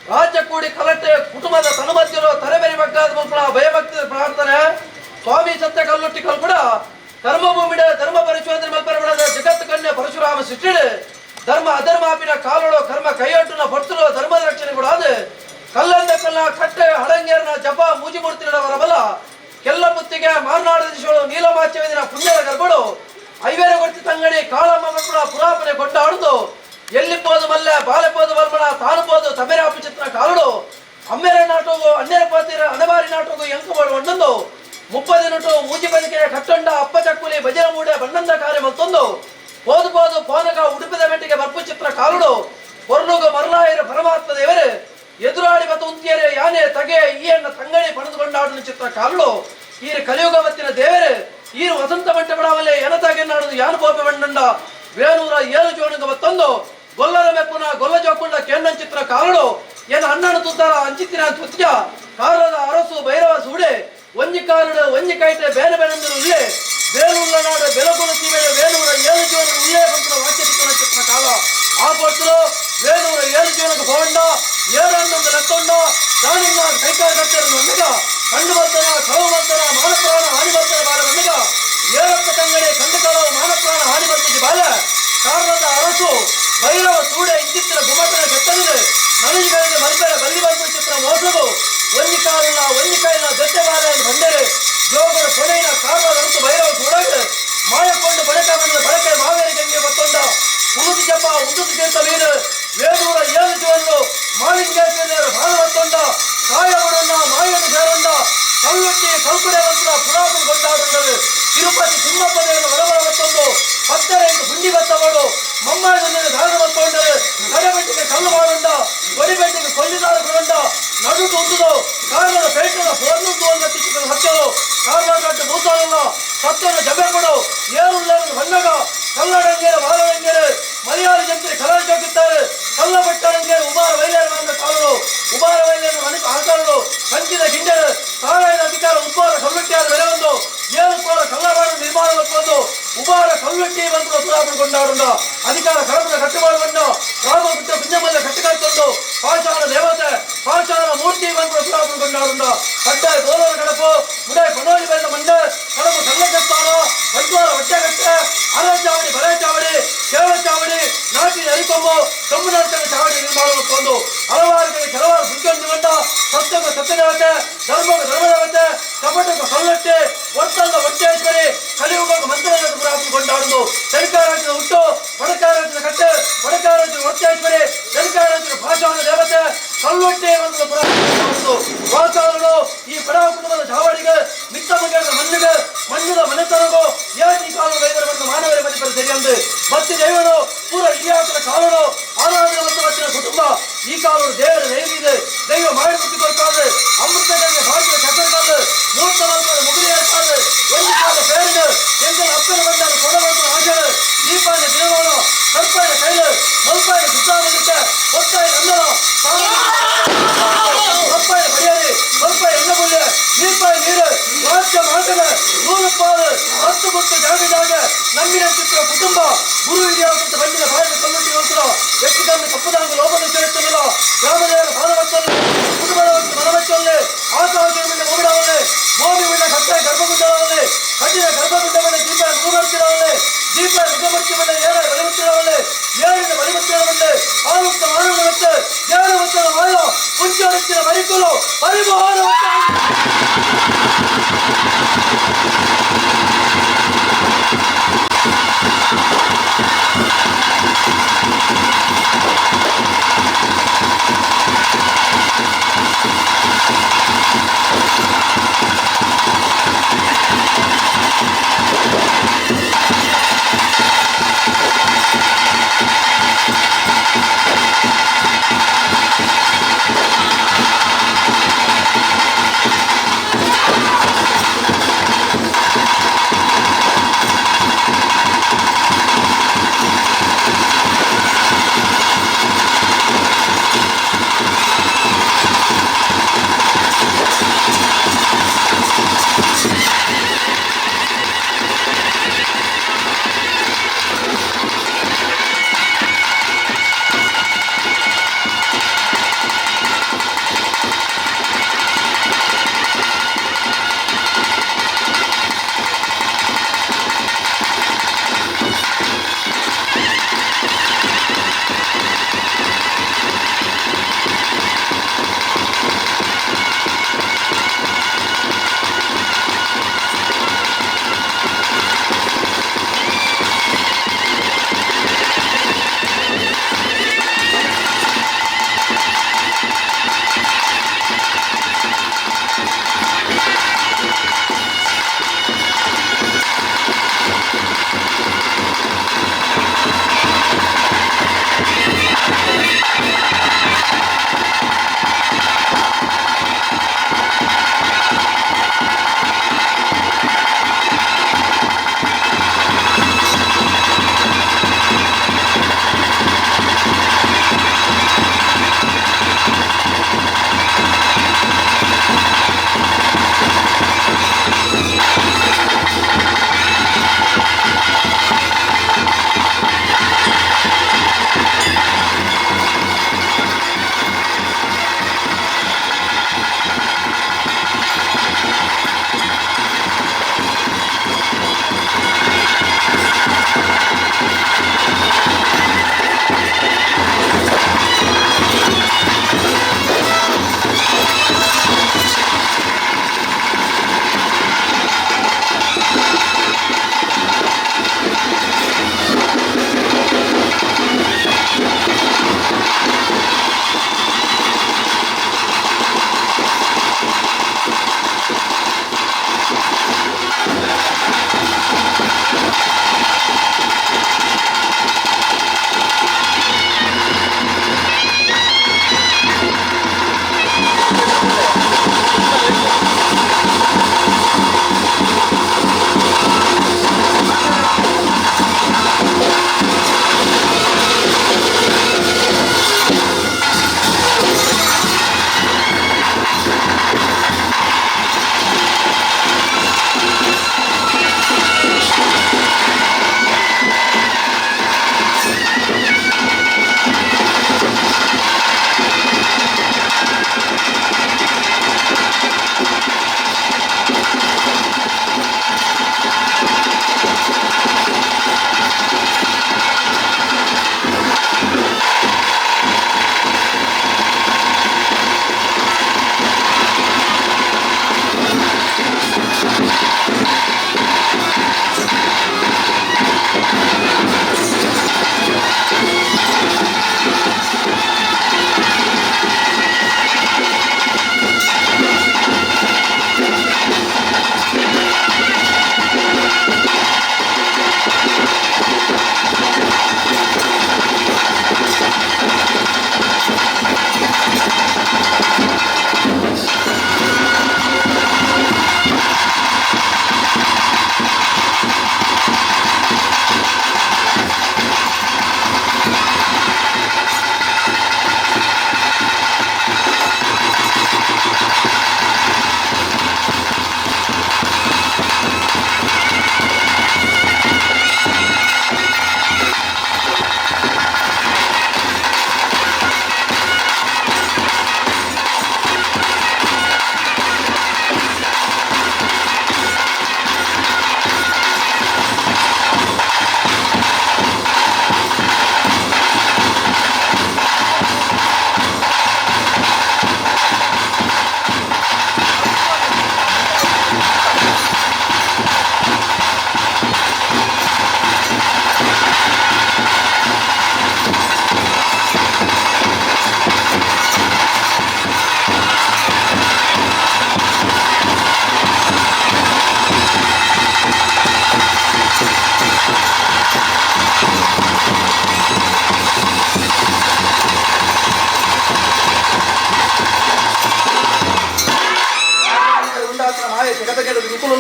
ರಾಜ್ಯ ಕೂಡಿ ಕಲಟೆ ಕುಟುಂಬದ ತನುಮಧ್ಯರು ತಲೆಬೆರಿ ಬಗ್ಗಾದ ಮಕ್ಕಳ ಭಯಭಕ್ತಿ ಪ್ರಾರ್ಥನೆ ಸ್ವಾಮಿ ಸತ್ಯ ಕಲ್ಲುಟ್ಟಿ ಕಲ್ಕುಡ ಕರ್ಮಭೂಮಿಡ ಧರ್ಮ ಪರಿಶೋಧನೆ ಮಲ್ಪರಬಿಡದ ಜಗತ್ತು ಕನ್ಯೆ ಪರಶುರಾಮ ಸೃಷ್ಟಿಡು ಧರ್ಮ ಅಧರ್ಮಾಪಿನ ಕಾಲುಳು ಕರ್ಮ ಕೈಯೊಟ್ಟುನ ಪೊರ್ತುಳು ಧರ್ಮದ ರಕ್ಷಣೆ ಕೂಡ ಅದು ಕಲ್ಲಂದ ಕಲ್ಲ ಕಟ್ಟೆ ಹಡಂಗೇರನ ಜಪ ಮೂಜಿ ಮೂರ್ತಿನವರ ಬಲ ಕೆಲ್ಲ ಮುತ್ತಿಗೆ ಮಾರ್ನಾಡ ದಿಶಗಳು ನೀಲಮಾಚ್ಯವಿನ ಪುಣ್ಯದ ಗರ್ಭಳು ಐವೇರ ಕೊಡ್ತಿ ತಂಗಡಿ ಕಾಳಮ್ಮ ಮಕ್ಕಳ ಪುರಾಪನೆ ಕೊಂಡಾಡುದು ಎಲ್ಲಿಪೋದು ಮಲ್ಲೆ ಬಾಲೆಪೋದು ಬಲ್ಮಣ ತಾನುಪೋದು ತಮೆರಾಪು ಚಿತ್ರ ಕಾಲುಡು ಅಮ್ಮೆರೆ ನಾಟೋಗು ಅನ್ಯರ ಪಾತಿರ ಅಣಬಾರಿ ನಾಟೋಗು ಎಂಕುಬೋಡು ಒಂದೊಂದು ಮುಪ್ಪದಿನಟು ಮೂಜಿ ಬದುಕಿನ ಕಟ್ಟೊಂಡ ಅಪ್ಪ ಚಕ್ಕುಲಿ ಭಜನ ಮೂಡೆ ಬಣ್ಣಂದ ಕಾರ್ಯ ಮತ್ತೊಂದು ಪೋದು ಪೋದು ಪೋನಗ ಉಡುಪಿದ ಮೆಟ್ಟಿಗೆ ಬರ್ಪು ಚಿತ್ರ ಕಾಲುಡು ಹೊರ್ಲುಗು ಮರಲಾಯರು ಪರಮಾತ್ಮ ದೇವರು ಎದುರಾಳಿ ಮತ್ತು ಉಂತಿಯರೆ ಯಾನೆ ತಗೆ ಈಯಣ್ಣ ತಂಗಡಿ ಪಡೆದುಕೊಂಡಾಡಲು ಚಿತ್ರ ಕಾಲುಡು ಈರು ಕಲಿಯುಗ ಮತ್ತಿನ ದೇವರು ಈರು ವಸಂತ ಮಂಟಪಡಾವಲೆ ಎನತಾಗೆನ್ನಾಡುದು ಯಾನು ಬೋಪೆ ಬಣ್ಣಂಡ ವೇಣೂರ ಏಳು ಜೋನುಗ ಮತ್ತೊಂದು ಗೊಲ್ಲರ ಮೆಪ್ಪುನ ಗೊಲ್ಲ ಜೋಕುಂಡ ಕೇಂದ್ರ ಚಿತ್ರ ಕಾಲುಡು ಏನ ಅಣ್ಣನ ತುತ್ತಾರ ಅಂಚಿತ್ತಿನ ತುತ್ಯ ಕಾಲದ ಅರಸು ಭೈರವ ಸೂಡೆ ಒಂಜಿ ಕಾಲುಡು ಒಂಜಿ ಕೈಟೆ ಬೇರೆ ಬೇರೆಂದರು ಉಳ್ಳೆ ಬೇಲುಳ್ಳ ನಾಡು ಬೆಲಗುಲ ಸೀಮೆಯ ವೇಣೂರ ಏಳು ಜೋನು ಉಳ್ಳೇ ಬಂತನ ವಾಕ್ಯ ಚಿತ್ರ ಚಿತ್ರ ಕಾಲ ಆ ಪೊರ್ತುಲು ವೇಣೂರ ಏಳು ಜೋನకు ಹೋಂಡ ಏರನ್ನೊಂದು ಲೆತ್ತೊಂಡ ದಾನಿಂಗ ಕೈಕಾಲ ಕಟ್ಟರು ಒಮ್ಮೆಗ ಕಂಡು ಬರ್ತನ ಕಳು ಬರ್ತನ ಮಾನಪ್ರಾಣ ಹಾನಿ ಬರ್ತನ ಬಾಲ ಒಮ್ಮೆಗ ಏರಪ್ಪ ತಂಗಡೆ ಕಂಡು ಭೈರವ ಸೂಡೆ ಇಂಚಿತ್ತಿನ ಗುಮ್ಮಟನ ಕೆತ್ತಲಿದೆ ನಲಿಜಿಗಳಿಗೆ ಮಲ್ಪೆರ ಬಲ್ಲಿ ಬಲ್ಪು ಚಿತ್ರ ಮೋಸವು ಒಂಜಿ ಕಾಲಿನ ಒಂಜಿ ಕೈನ ದೆತ್ತೆ ಬಾಲೆ ಬಂದರೆ ಜೋಗರ ಕೊನೆಯ ಕಾರ್ವಾದ ಭೈರವ ಸೂಡಾಗ ಮಾಯಕೊಂಡು ಬಡಕ ಬಂದ ಬಳಕೆ ಮಾವೇರಿ ಗಂಗೆ ಮತ್ತೊಂದ ಉಳುದು ಜಪ ಉದುದು ತೀರ್ಥ ವೀರ ವೇಣೂರ ಏಳು ಜೀವನು ಮಾಲಿಂಗೇಶ್ವರಿಯರ ಬಾಲ ಮತ್ತೊಂದ ಕಾಯಬಡನ್ನ ಮಾಯನು ಸೇರೊಂಡ ಕಲ್ಲುಟ್ಟಿ ಕಲ್ಕುಡೆ ಮಂತ್ರ ಪುರಾತನ ಕೊಂಡಾಡುತ್ತದೆ ತಿರುಪತಿ ತಿಮ್ಮಪ್ಪ ದೇವರ ವರವರ ಮತ್ತೊಂದು ಪತ್ತರ ಎಂದು ಗುಂಡಿ ಬತ್ತವಳು ಮಮ್ಮಾಯದೊಂದಿಗೆ ಧಾರಣ ಮತ್ತೊಂಡರೆ ಕಡೆಬೆಟ್ಟಿಗೆ ಕಲ್ಲು ಮಾಡುಂಡ ಕೊಡಿಬೆಟ್ಟಿಗೆ ಕೊಲ್ಲಿದಾರ ಕೊಡಂಡ ನಡು ತುಂದುದು ಕಾರ್ಲದ ಪೇಟದ ಫೋರ್ನುಂದು ಅಂದ ತಿಕ್ಕಿದ ಸತ್ಯರು ಕಾರ್ಲಾಗಟ್ಟು ಭೂತಾರಲ್ಲ ಸತ್ಯನ ಜಬೆಪಡು ಏರುಳ್ಳೇರು ಬಣ್ಣಗ ಕಲ್ಲಡಂಗೇರ ಬಾಲಡಂಗೇರು ಮಲಯಾಳಿ ಜನತೆ ಕಲರ್ ಜೋಗಿದ್ದಾರೆ ಕಲ್ಲ ಬಟ್ಟರಂಗೇರು ಉಬಾರ ವೈಲೇರು ಬಂದ ಕಾಲರು ಉಬಾರ ವೈಲೇರು ಮನೆ ಆಕಾರರು ಕಂಚಿದ ಗಿಂಡರು ಸಾರಾಯಣ ಅಧಿಕಾರ ಉಬ್ಬಾರ ಕಲ್ಲುಟ್ಟಿಯಾದ ಬೆಲೆ ಒಂದು ಏಳು ಕೋಲ ಕಲ್ಲವಾಡ ನಿರ್ಮಾಣ ಬಂದು ಉಬಾರ ಕಲ್ಲುಟ್ಟಿ ಬಂದು ಸುರಾಪು ಕೊಂಡಾಡುಂಡ ಅಧಿಕಾರ ಕಳಪದ ಕಟ್ಟುಪಾಡುವಂಡ ರಾಮಗುಟ್ಟ ಕುಂಜಮಲ್ಲ ಕಟ್ಟಿಕಾಯ್ತೊಂಡು ಪಾಷಾಣ ದೇವತೆ ಪಾಷಾಣ ಮೂರ್ತಿ ಬಂದು ಸುರಾಪು ಕೊಂಡಾಡುಂಡ ಕಟ್ಟಾಯ ಗೋಲರ ಕಡಪು ಮುಡಾಯ ಕೊನೋಲಿ ಬಂದ ಮಂಡ ಕಡಪು ಕಲ್ಲಕತ್ತಾನ ಬಂಟ್ವಾಳ ಹೊಟ್ಟೆಗಟ್ಟೆ ಅರಚಾವಡಿ ಬರಚಾವಡಿ ಕೇಳಚಾವಡಿ ನಾಟಿನ ಅರಿಕೊಂಬು ಕಮ್ಮುನಾಟನ ಚಾವಡಿ ನಿರ್ಮಾಣ ಕೊಂಡು ಹಲವಾರು ಕಡೆ ಕೆಲವಾರು ಬುದ್ಧಿವಂತ ಸತ್ಯಕ್ಕೆ ಸತ್ಯದೇವತೆ ಧರ್ಮಕ್ಕೆ ಧರ್ಮದೇವತೆ ಕಪಟಕ್ಕೆ ಕಲ್ಲಟ್ಟೆ ಒತ್ತಲ್ಲ ಒಟ್ಟೇಶ್ವರಿ ಕಲಿಯುಗಕ್ಕೆ ಮಂತ್ರಾಲಯದ ಪುರಾತನ ಕೊಂಡಾಡುದು ತೆಲುಕಾರಾಜ್ಯದ ಹುಟ್ಟು ವಡಕಾರಾಜ್ಯದ ಕಟ್ಟೆ ವಡಕಾರಾಜ್ಯದ ಒಟ್ಟೇಶ್ವರಿ ತೆಲುಕಾರಾಜ್ಯದ ಭಾಷಾಣ ದೇವತೆ ಕಲ್ಲೊಟ್ಟೆ ಒಂದು ಪುರಾತನ ಕೊಂಡಾಡುದು ವಾತಾವರಣ ಈ ಬಡ ಕುಟುಂಬದ ಚಾವಡಿಗೆ ಮಿತ್ತ ಮಗದ ಮಣ್ಣಿಗೆ ಮಣ್ಣಿನ ಮನೆತನಗೋ ಏನಿ ಕಾಲ ವೈದ್ಯರ ಬಂದ ಮಾನವರ ಮನೆ ಸರಿಯಂದು ಮತ್ತೆ ದೈವನು ಪೂರ ಇಡಿಯಾಕನ ಕಾಲನು ಆರಾಧನೆ ಮತ್ತು ಮತ್ತಿನ ಕುಟುಂಬ ಈ ಕಾಲರು ದೇವರ ದೈವ ಇದೆ ದೈವ ಮಾಡಿ ಮುಟ್ಟಿಕೊಳ್ತಾರೆ ಅಮೃತಗಳಿಗೆ ಭಾಗ್ಯ ಚಕ್ರಕಲ್ಲು ಮೂರ್ತ ಮಲ್ಪದ ಮುಗುಲಿ ಏರ್ಪಾಡು ಒಂದು ಕಾಲ ಪೇರಿನ ಎಂಗಲ್ ಅಪ್ಪನ ಬಂಡಾರ ಕೊಡಬಂತ ಆಚರಣೆ ದೀಪಾಯನ ದಿನವಾಣ ಕರ್ಪಾಯನ ಕೈಲು ಮಲ್ಪಾಯನ ಸುತ್ತಾಮಲಿಕ್ಕೆ ಒತ್ತಾಯ ನಂದನ ಮಲ್ಪಾಯ ಬಡಿಯಾರಿ ಮಲ್ಪಾಯ ಎಣ್ಣಬುಲ್ಲೆ ನೀರ್ಪಾಯ ನೀರು ರಾಜ್ಯ ಮಾತನ ನೂರು ಪಾಲು ಹತ್ತು ಗುಟ್ಟು ಜಾಗ ಜಾಗ ನಂಬಿನ ಚಿತ್ರ ಕುಟುಂಬ ಗುರು ಹಿರಿಯಾಗುತ್ತ ಬಂಡಿನ ಬಾಯಿನ ಕಲ್ಲುಟ್ಟಿ ಹೋಗ್ತದ ಹೆಚ್ಚು ಕಮ್ಮಿ ತಪ್ಪುದಾಂಗ ಲೋಪದ ಸೇರುತ್ತಲ್ಲ ಗ್ರಾಮದೇವರ ಪಾದವತ್ತಲ್ಲಿ ಕುಟುಂಬದ ಮನವಚ್ಚಲ್ಲಿ ಆಕಾಶದ ಮೋಡವಲ್ಲಿ ಭೂಮಿ ಉಳ್ಳ ಕಟ್ಟಾಯ ಗರ್ಭಗುಂಡವಲ್ಲಿ ಕಟ್ಟಿದ ಗರ್ಭಗುಂಡವಲ್ಲಿ ದೀಪ ಮುಗುಮರ್ತಿರವಲ್ಲಿ ದೀಪ ಮುಖಮರ್ತಿವಲ್ಲಿ ಏಳ ಬಲಿಮುತ್ತಿರವಲ್ಲಿ ಏಳಿನ ಬಲಿಮುತ್ತಿರವಲ್ಲಿ ಆಲುಕ್ತ ಮಾನವನತ್ತೆ ಏಳು ಒತ್ತಡ ಮಾಯ ಮುಂಚೆ ಮರಿಕುಲು ಪರಿಮೋಹನ.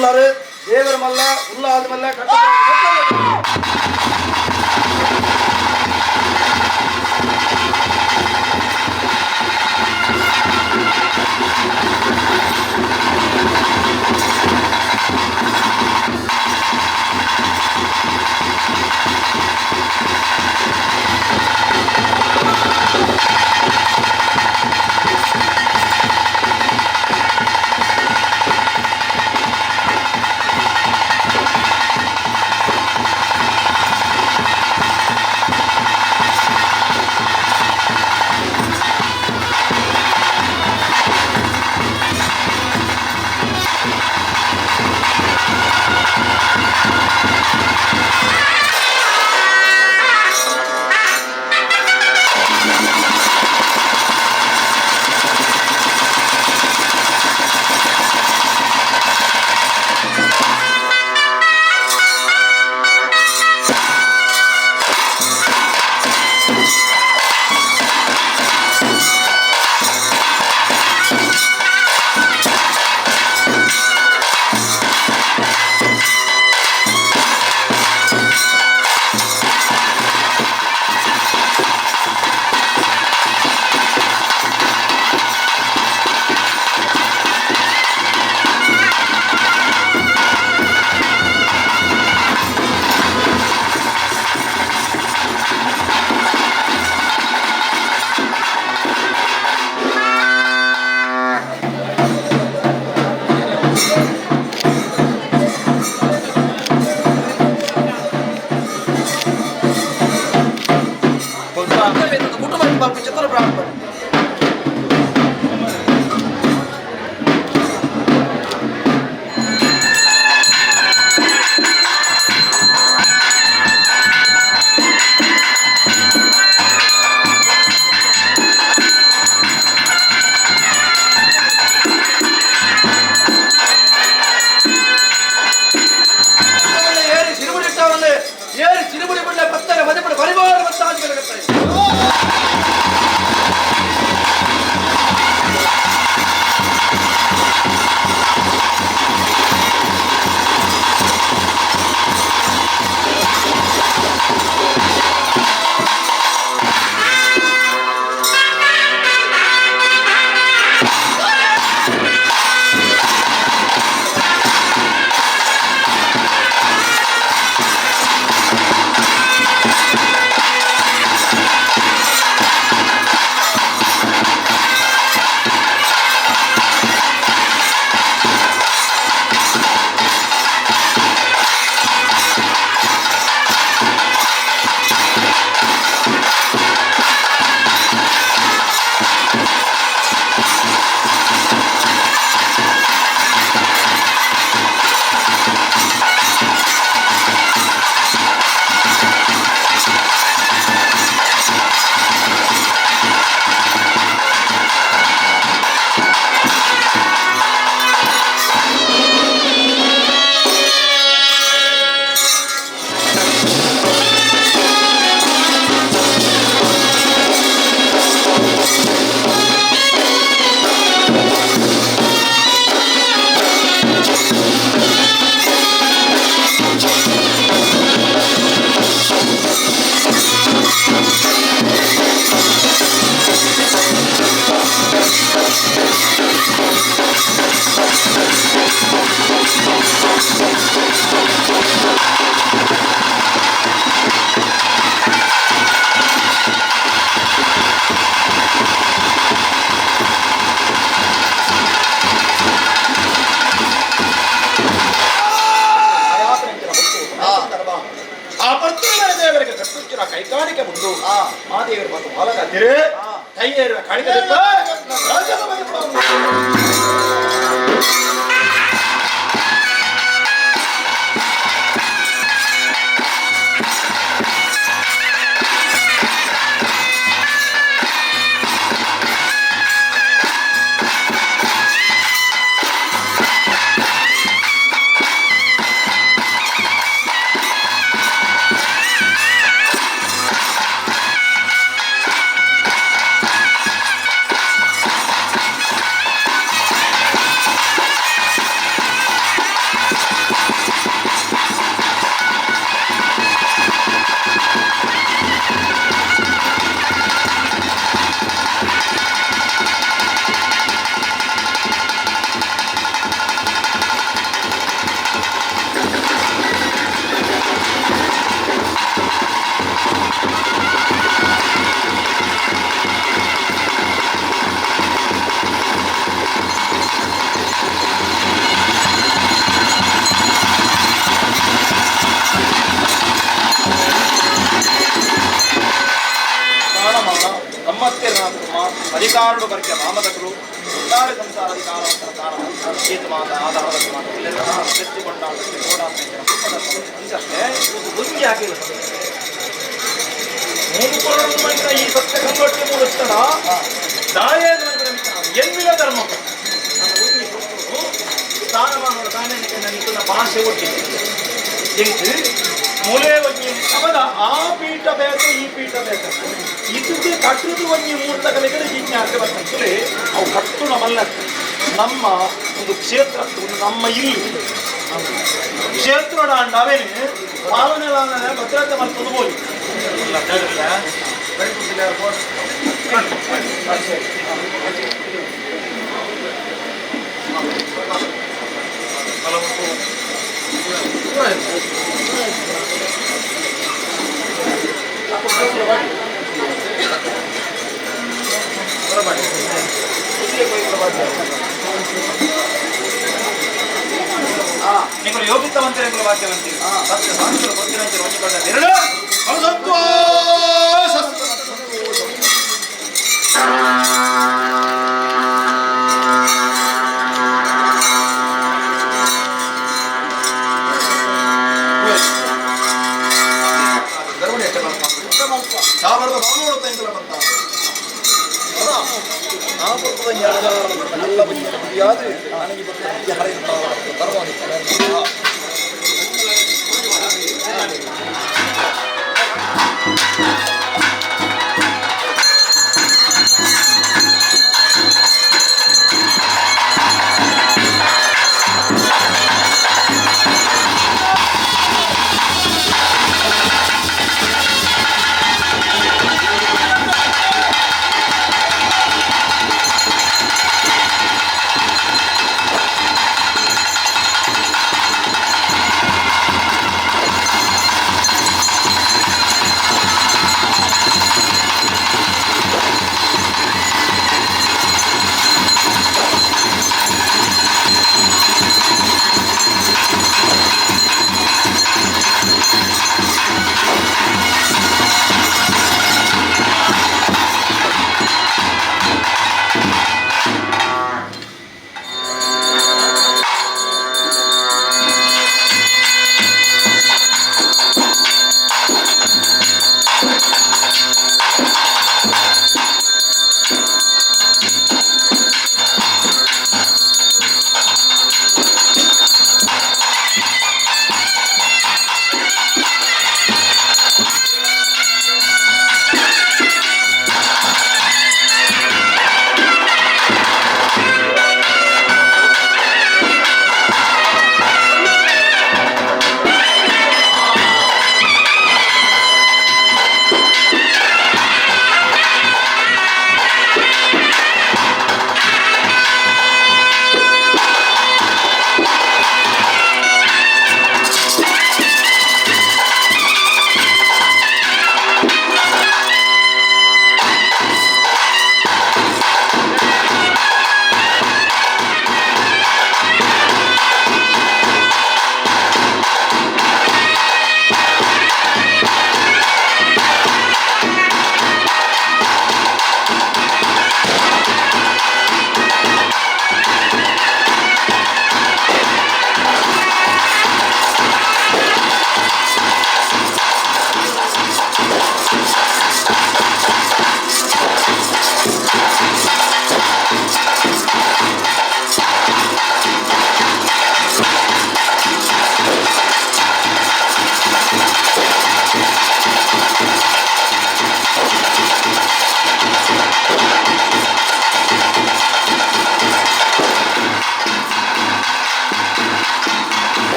ಬತ್ತೊಂದುಲ್ಲಾರು ದೇವರ ಮಲ್ಲ ಉಲ್ಲಾದ ಮಲ್ಲ ಕಟ್ಟ. ಕುಟುಂಬ ಚಿತ್ರ ಪ್ರಾರಂಭ. ಏರಿ ಸಿರುಗುಡಿ ಇಟ್ಟವನ್ನೇ ಏರಿ ಸಿರುಗುಡಿ ಬಿಡಲೆ ಪತ್ತಾರೆ ಮದುಪಡೆ ಪರಿವಾರ ಮತ್ತಾದಿಗಳು. ಆ ಪರ್ತುಗಳ ದೇವರಿಗೆ ಕಟ್ಟುಚ್ಚಿನ ಕೈಕಾಣಿಕೆ ಮುಂದು ಆ ದೇವರು ಮತ್ತು ಬಾಲಕ ತಿರೇ ಕೈಯೇರುವ ಕಾಣಿಕೆ ರಾಜನ ಆ ಅಧಿಕಾರಡು ಬರ್ಕೆ ಮಾಮದಕರು ಒಟ್ಟಾರೆ ಸಂಸಾರ ಅಧಿಕಾರ ಮಾತ ಆಧಾರದ ಒಂಜಿ ಹಾಕಿಲ್ಲ ಮೂರು ಈ ಸತ್ಯ ಕಂಗೊಟ್ಟಿ ಮೂಡುತ್ತಡ ದಾಯ ಎನ್ಮಿಲ ಧರ್ಮ ಸ್ಥಾನಮಾನದ ತಾನೇ ನನಗೆ ಭಾಷೆ ಒಟ್ಟಿಗೆ ಎಂಟು ಮೂಲೆ ಒಂಜಿ ಅವದ ಆ ಪೀಠ ಬೇಕು ಈ ಪೀಠ ಬೇಕು ಇದಕ್ಕೆ ಕಟ್ಟುದು ಒಂಜಿ ಮೂರ್ತ ಕಲೆಗಳು ಜಿಜ್ಞಾಸೆ ಬರ್ತದೆ ಅವು ಕಟ್ಟು ನಮ್ಮಲ್ಲ ನಮ್ಮ ಒಂದು ಕ್ಷೇತ್ರ ಒಂದು ನಮ್ಮ ಇಲ್ಲಿ ಕ್ಷೇತ್ರ ಅಂಡವೇನೆ ಪಾಲನೆ ಭದ್ರತೆ ಮಾಡ್ಕೊಂಡು ಹೋಗಿ ನೀವು ಯೋಗಿತವಂತರೆಂಬ ವಾಕ್ಯವಂತೀರಿ ಸತ್ಯ ಸಾಂತರ ಗೊತ್ತಿರಂತೆ ಹೊಂದಿಕೊಂಡ ಎರಡು ಸಾವಿರದ ನಾನೂರು ತಿಂಗಳ ಬಂತ ಧರ್ಮವನಿಗೆ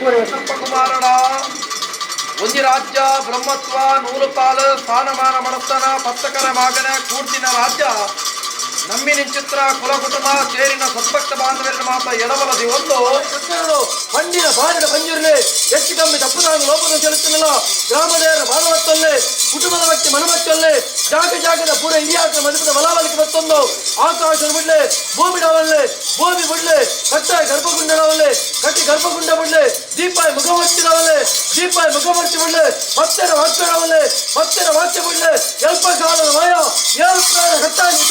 ಕುಮಾರಣ ಒಂಜಿ ರಾಜ್ಯ ಬ್ರಹ್ಮತ್ವ ನೂಲುಪಾಲು ಸ್ಥಾನಮಾನ ಮಡಸ್ತನ ಪತ್ತಕರ ಮಾಗನ ಕೂರ್ತಿನ ರಾಜ್ಯ ನಮ್ಮಿ ನಿಂಚಿತ್ರ ಕುಲ ಕುಟುಂಬ ಸೇರಿನ ಸದ್ಭಕ್ತ ಬಾಂಧವರಿನ ಮಾತ ಎಡಬಲದಿ ಒಂದು ಪಂಡಿನ ಬಾರಿನ ಪಂಜುರ್ಲಿ ಹೆಚ್ಚು ಕಮ್ಮಿ ತಪ್ಪುದಾಂಗ ಲೋಪದ ಚೆಲುತ್ತಿಲ್ಲ ಗ್ರಾಮದೇವರ ಬಾಣವತ್ತೊಲ್ಲೆ ಕುಟುಂಬದ ವ್ಯಕ್ತಿ ಮನಮತ್ತೊಲ್ಲೆ ಜಾಗ ಜಾಗದ ಪೂರ ಇರಿಯಾಕ ಮದುಪದ ಬಲಾವಲಿಕೆ ಮತ್ತೊಂದು ಆಕಾಶ ಬಿಡ್ಲೆ ಭೂಮಿ ಡವಲ್ಲೆ ಭೂಮಿ ಬಿಡ್ಲೆ ಕಟ್ಟ ಗರ್ಭಗುಂಡ ಡವಲ್ಲೆ ಕಟ್ಟಿ ಗರ್ಭಗುಂಡ ಬಿಡ್ಲೆ ದೀಪಾಯಿ ಮುಖಮರ್ಚಿ ಡವಲ್ಲೆ ದೀಪಾಯಿ ಮುಖಮರ್ಚಿ ಬಿಡ್ಲೆ ಭಕ್ತರ ವಾಕ್ಯ ಡವಲ್ಲೆ ಭಕ್ತರ ವಾಕ್ಯ ಬಿಡ್ಲೆ ಎಲ್ಪ ಕಾಲದ ಮಾಯ ಏಳು ಪ್ರಾಣ ಕಟ್ಟಾಗಿ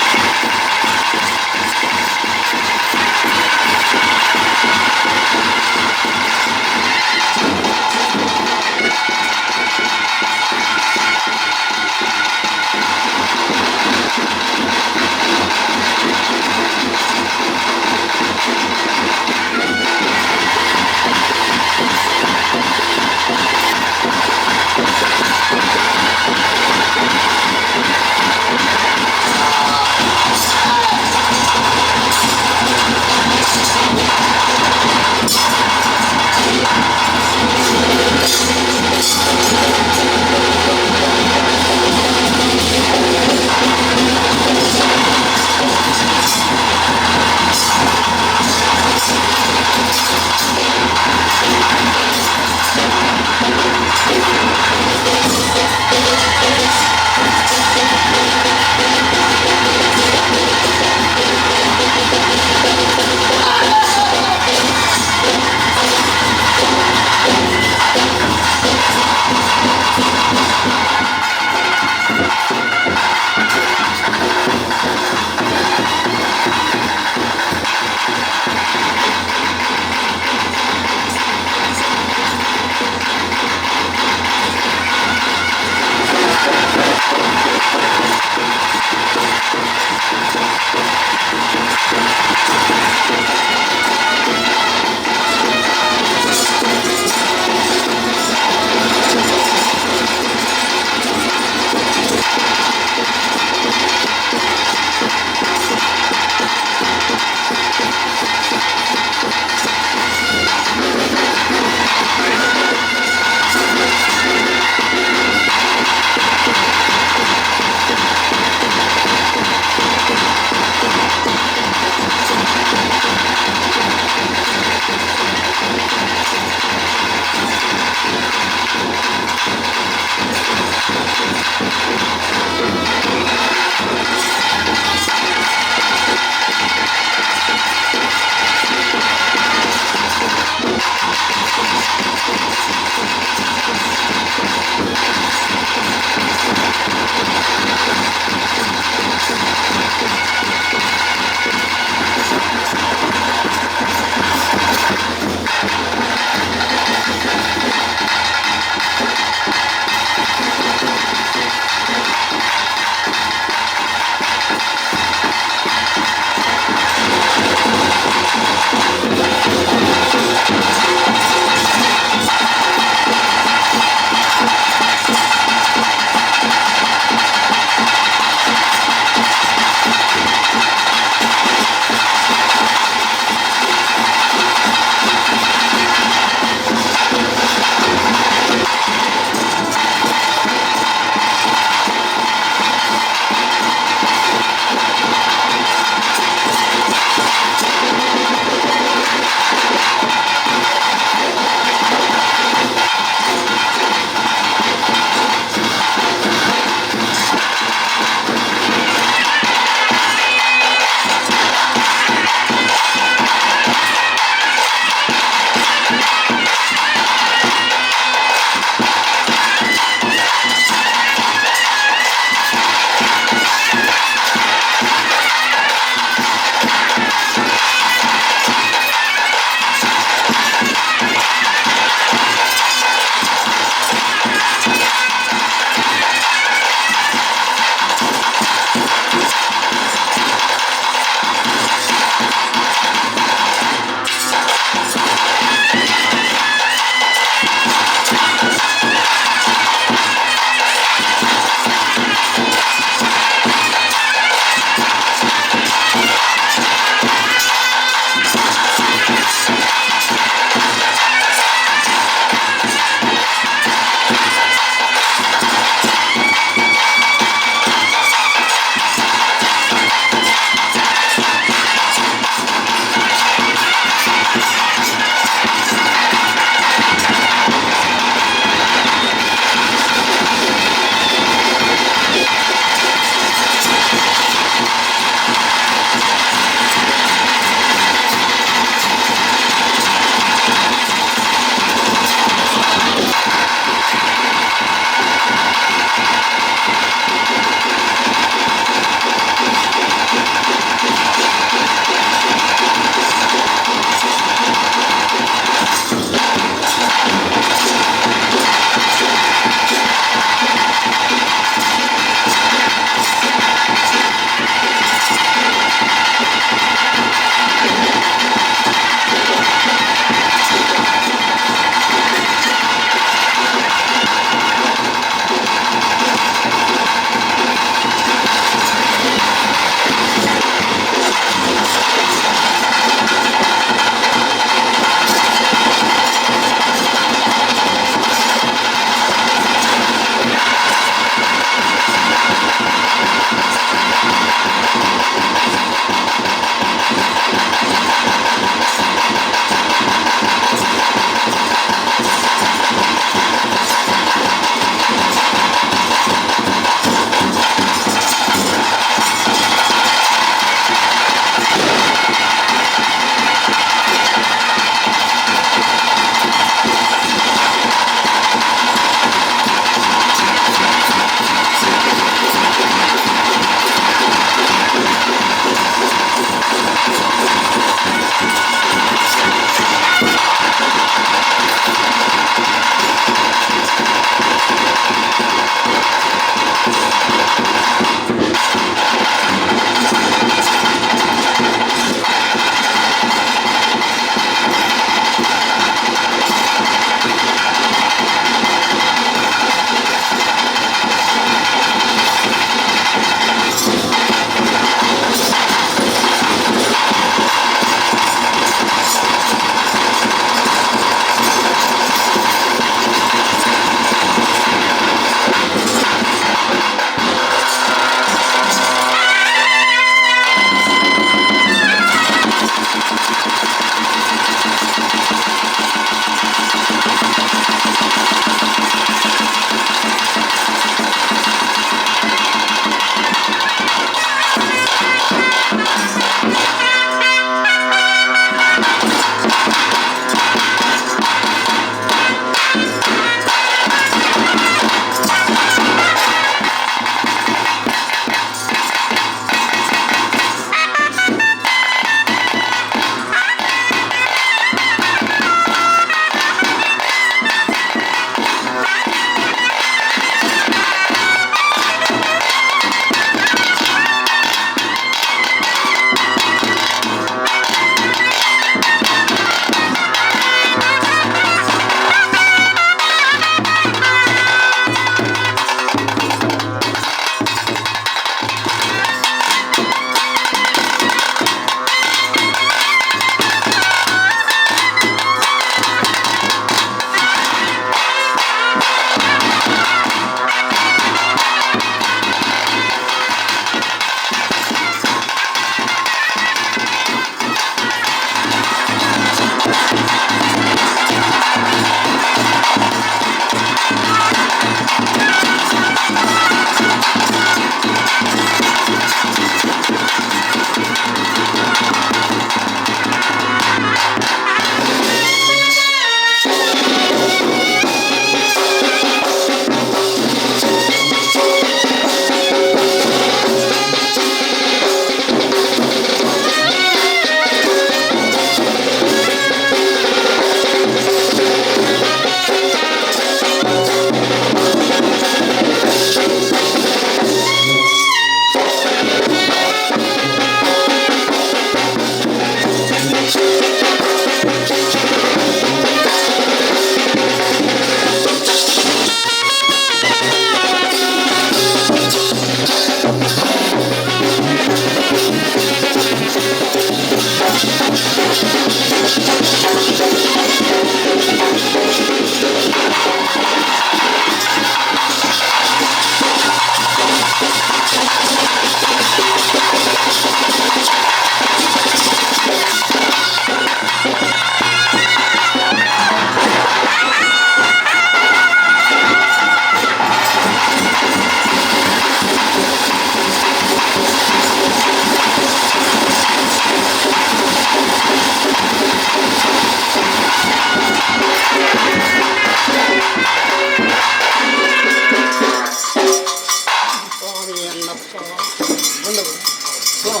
ಸೋನು.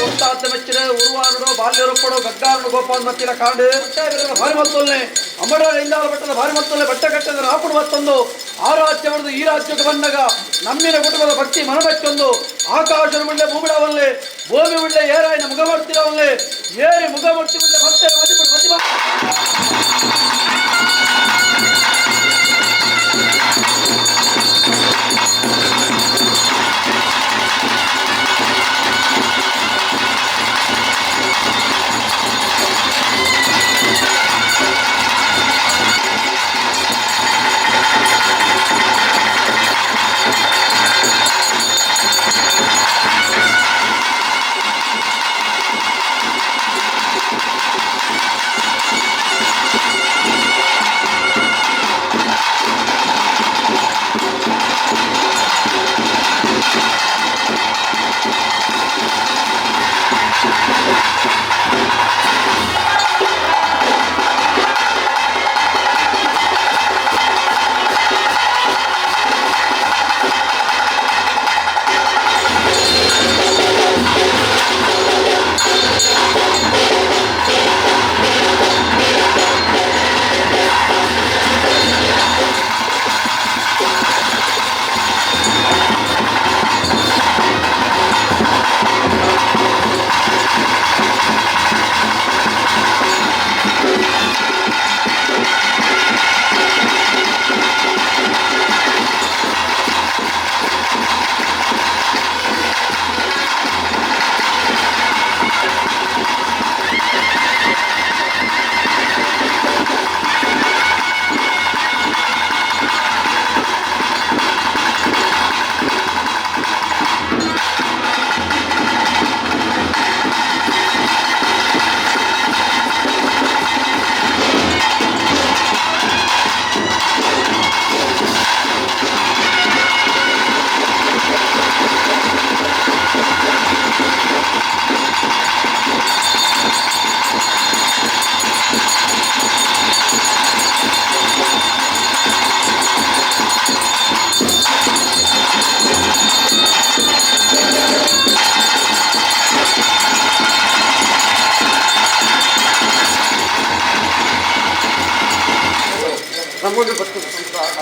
ಒಟ್ಟಾದ ಮೆಚ್ಚಿನ ಉರುವಾರುಡು ಬಾಲ್ಯರೊಪ್ಪಡು ಗಗ್ಗಾರನು ಗೋಪಾಲ್ ಮತ್ತಿನ ಕಾಂಡು ಭಾರಿ ಮತ್ತೊಲ್ನೆ ಅಮರ ಇಂದಾಲ ಬಟ್ಟದ ಭಾರಿ ಮತ್ತೊಲ್ನೆ ಬಟ್ಟೆ ಕಟ್ಟದ ರಾಪುಡು ಮತ್ತೊಂದು ಆ ರಾಜ್ಯ ಹೊಡೆದು ಈ ರಾಜ್ಯಕ್ಕೆ ಬಂದಾಗ ನಮ್ಮಿನ ಕುಟುಂಬದ ಭಕ್ತಿ ಮನಬೆಚ್ಚೊಂದು ಆಕಾಶನ ಮುಂಡೆ ಭೂಮಿಡವಲ್ಲೆ ಭೂಮಿ ಉಳ್ಳೆ ಏರಾಯಿನ ಮುಗ ಮಾಡ್ತಿರವಲ್ಲೆ ಏರಿ ಮುಗ ಮುಟ್ಟಿ ಮುಂಡೆ ಮತ್ತೆ ಮದಿಪುಡು ಮದಿಮ. ನಮ್ಮೊಂದು ಬರ್ತದೆ ಸಂಸಾರ,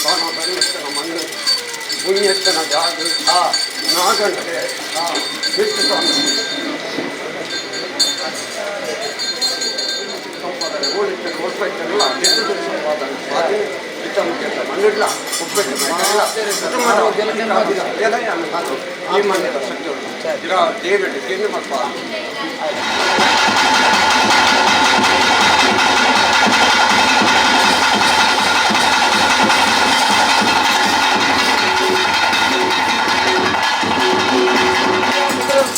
ತಾನ ಬಣ್ಣಕ್ಕನ ಮಣ್ಣು, ಪುಣ್ಯಕ್ಕನ ಜಾಗ, ನಾಗಂಟೆ ಬಿಟ್ಟು ಸ್ವಾಮಿ ಸಂಪಾದನೆ ಓಡಿಟ್ಟು ಓಡ್ಬೇಕಲ್ಲ ಎದ್ದು ಸಂಪಾದನೆ ಸ್ವಾಧೀನ ಇತ್ತ ಮಣ್ಣಿಲ್ಲ ಉಪ್ಪೆಟ್ಟು ಮಣ್ಣಿಲ್ಲ ಕುಟುಂಬದ ಈ ಮಣ್ಣಿನ ಶಕ್ತಿ ಇರೋ ದೇವಿಟ್ಟು ತಿಂದು ಮಕ್ಕಳ.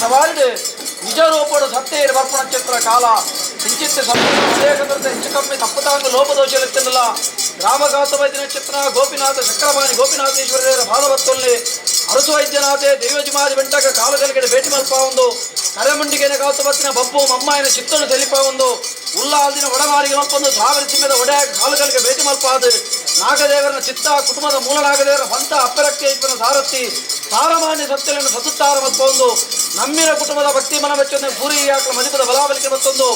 ಸವಾಲಿಡು ನಿಜ ರೂಪಡು ಸತ್ಯ ಬರ್ಪಣ ಚಿತ್ರ ಕಾಲ ಕಿಂಚಿತ್ ಸಂದೇಹಕೃತ ಹೆಚ್ಚು ಕಮ್ಮಿ ತಪ್ಪುತಾಂಗ ಲೋಪದೋಷಲೆತ್ತನಲ್ಲ ಗ್ರಾಮಘಾತ ವೈದ್ಯನ ಚಿತ್ರ ಗೋಪಿನಾಥ ಚಕ್ರಪಾಣಿ ಗೋಪಿನಾಥೇಶ್ವರರ ಭಾಗವತ್ತೊಲ್ಲಿ ಅರಸು ವೈದ್ಯನಾಥೆ ದೈವಜಿಮಾದಿ ಬೆಂಟಕ ಕಾಲಗಲಿಗಡೆ ಭೇಟಿ ಮಲ್ಪ ಒಂದು ಕರೆಮುಂಡಿಗೆನ ಕಾತುಬತ್ತಿನ ಬಬ್ಬು ಮಮ್ಮಾಯನ ಚಿತ್ತನು ಸೆಲಿಪ ಒಂದು ಉಲ್ಲಾಲ್ದಿನ ಒಡಮಾರಿಗೆ ಮಲ್ಪೊಂದು ಸಾವಿರ ಚಿಮ್ಮೆದ ಒಡೆಯ ಕಾಲುಗಳಿಗೆ ಭೇಟಿ ಮಲ್ಪಾದು ನಾಗದೇವರನ ಚಿತ್ತ ಕುಟುಂಬದ ಮೂಲ ನಾಗದೇವರ ಪಂಥ ಅಪ್ಪರಕ್ಕೆ ಇಬ್ಬನ ಸಾರಥಿ ಸಾರಮಾನ್ಯ ಸತ್ಯలను ಸತುತ್ತಾರ ಮತ್ತೊಂದು ನಮ್ಮಿನ ಕುಟುಂಬದ ಭಕ್ತಿ ಮನ ಬೆಚ್ಚೊಂದು ಪೂರಿ ಯಾಕಲ ಮದಿಪದ ಬಲಾಬಲಿಕೆ ಮತ್ತೊಂದು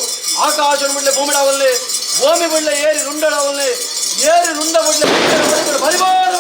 ಆಕಾಶ ಮುಳ್ಳೆ ಭೂಮಿಡವಲ್ಲಿ ಭೂಮಿ ಮುಳ್ಳೆ ಏರಿ ರುಂಡಡವಲ್ಲಿ ಏರಿ ರುಂಡ ಮುಳ್ಳೆ ಪರಿವಾರ.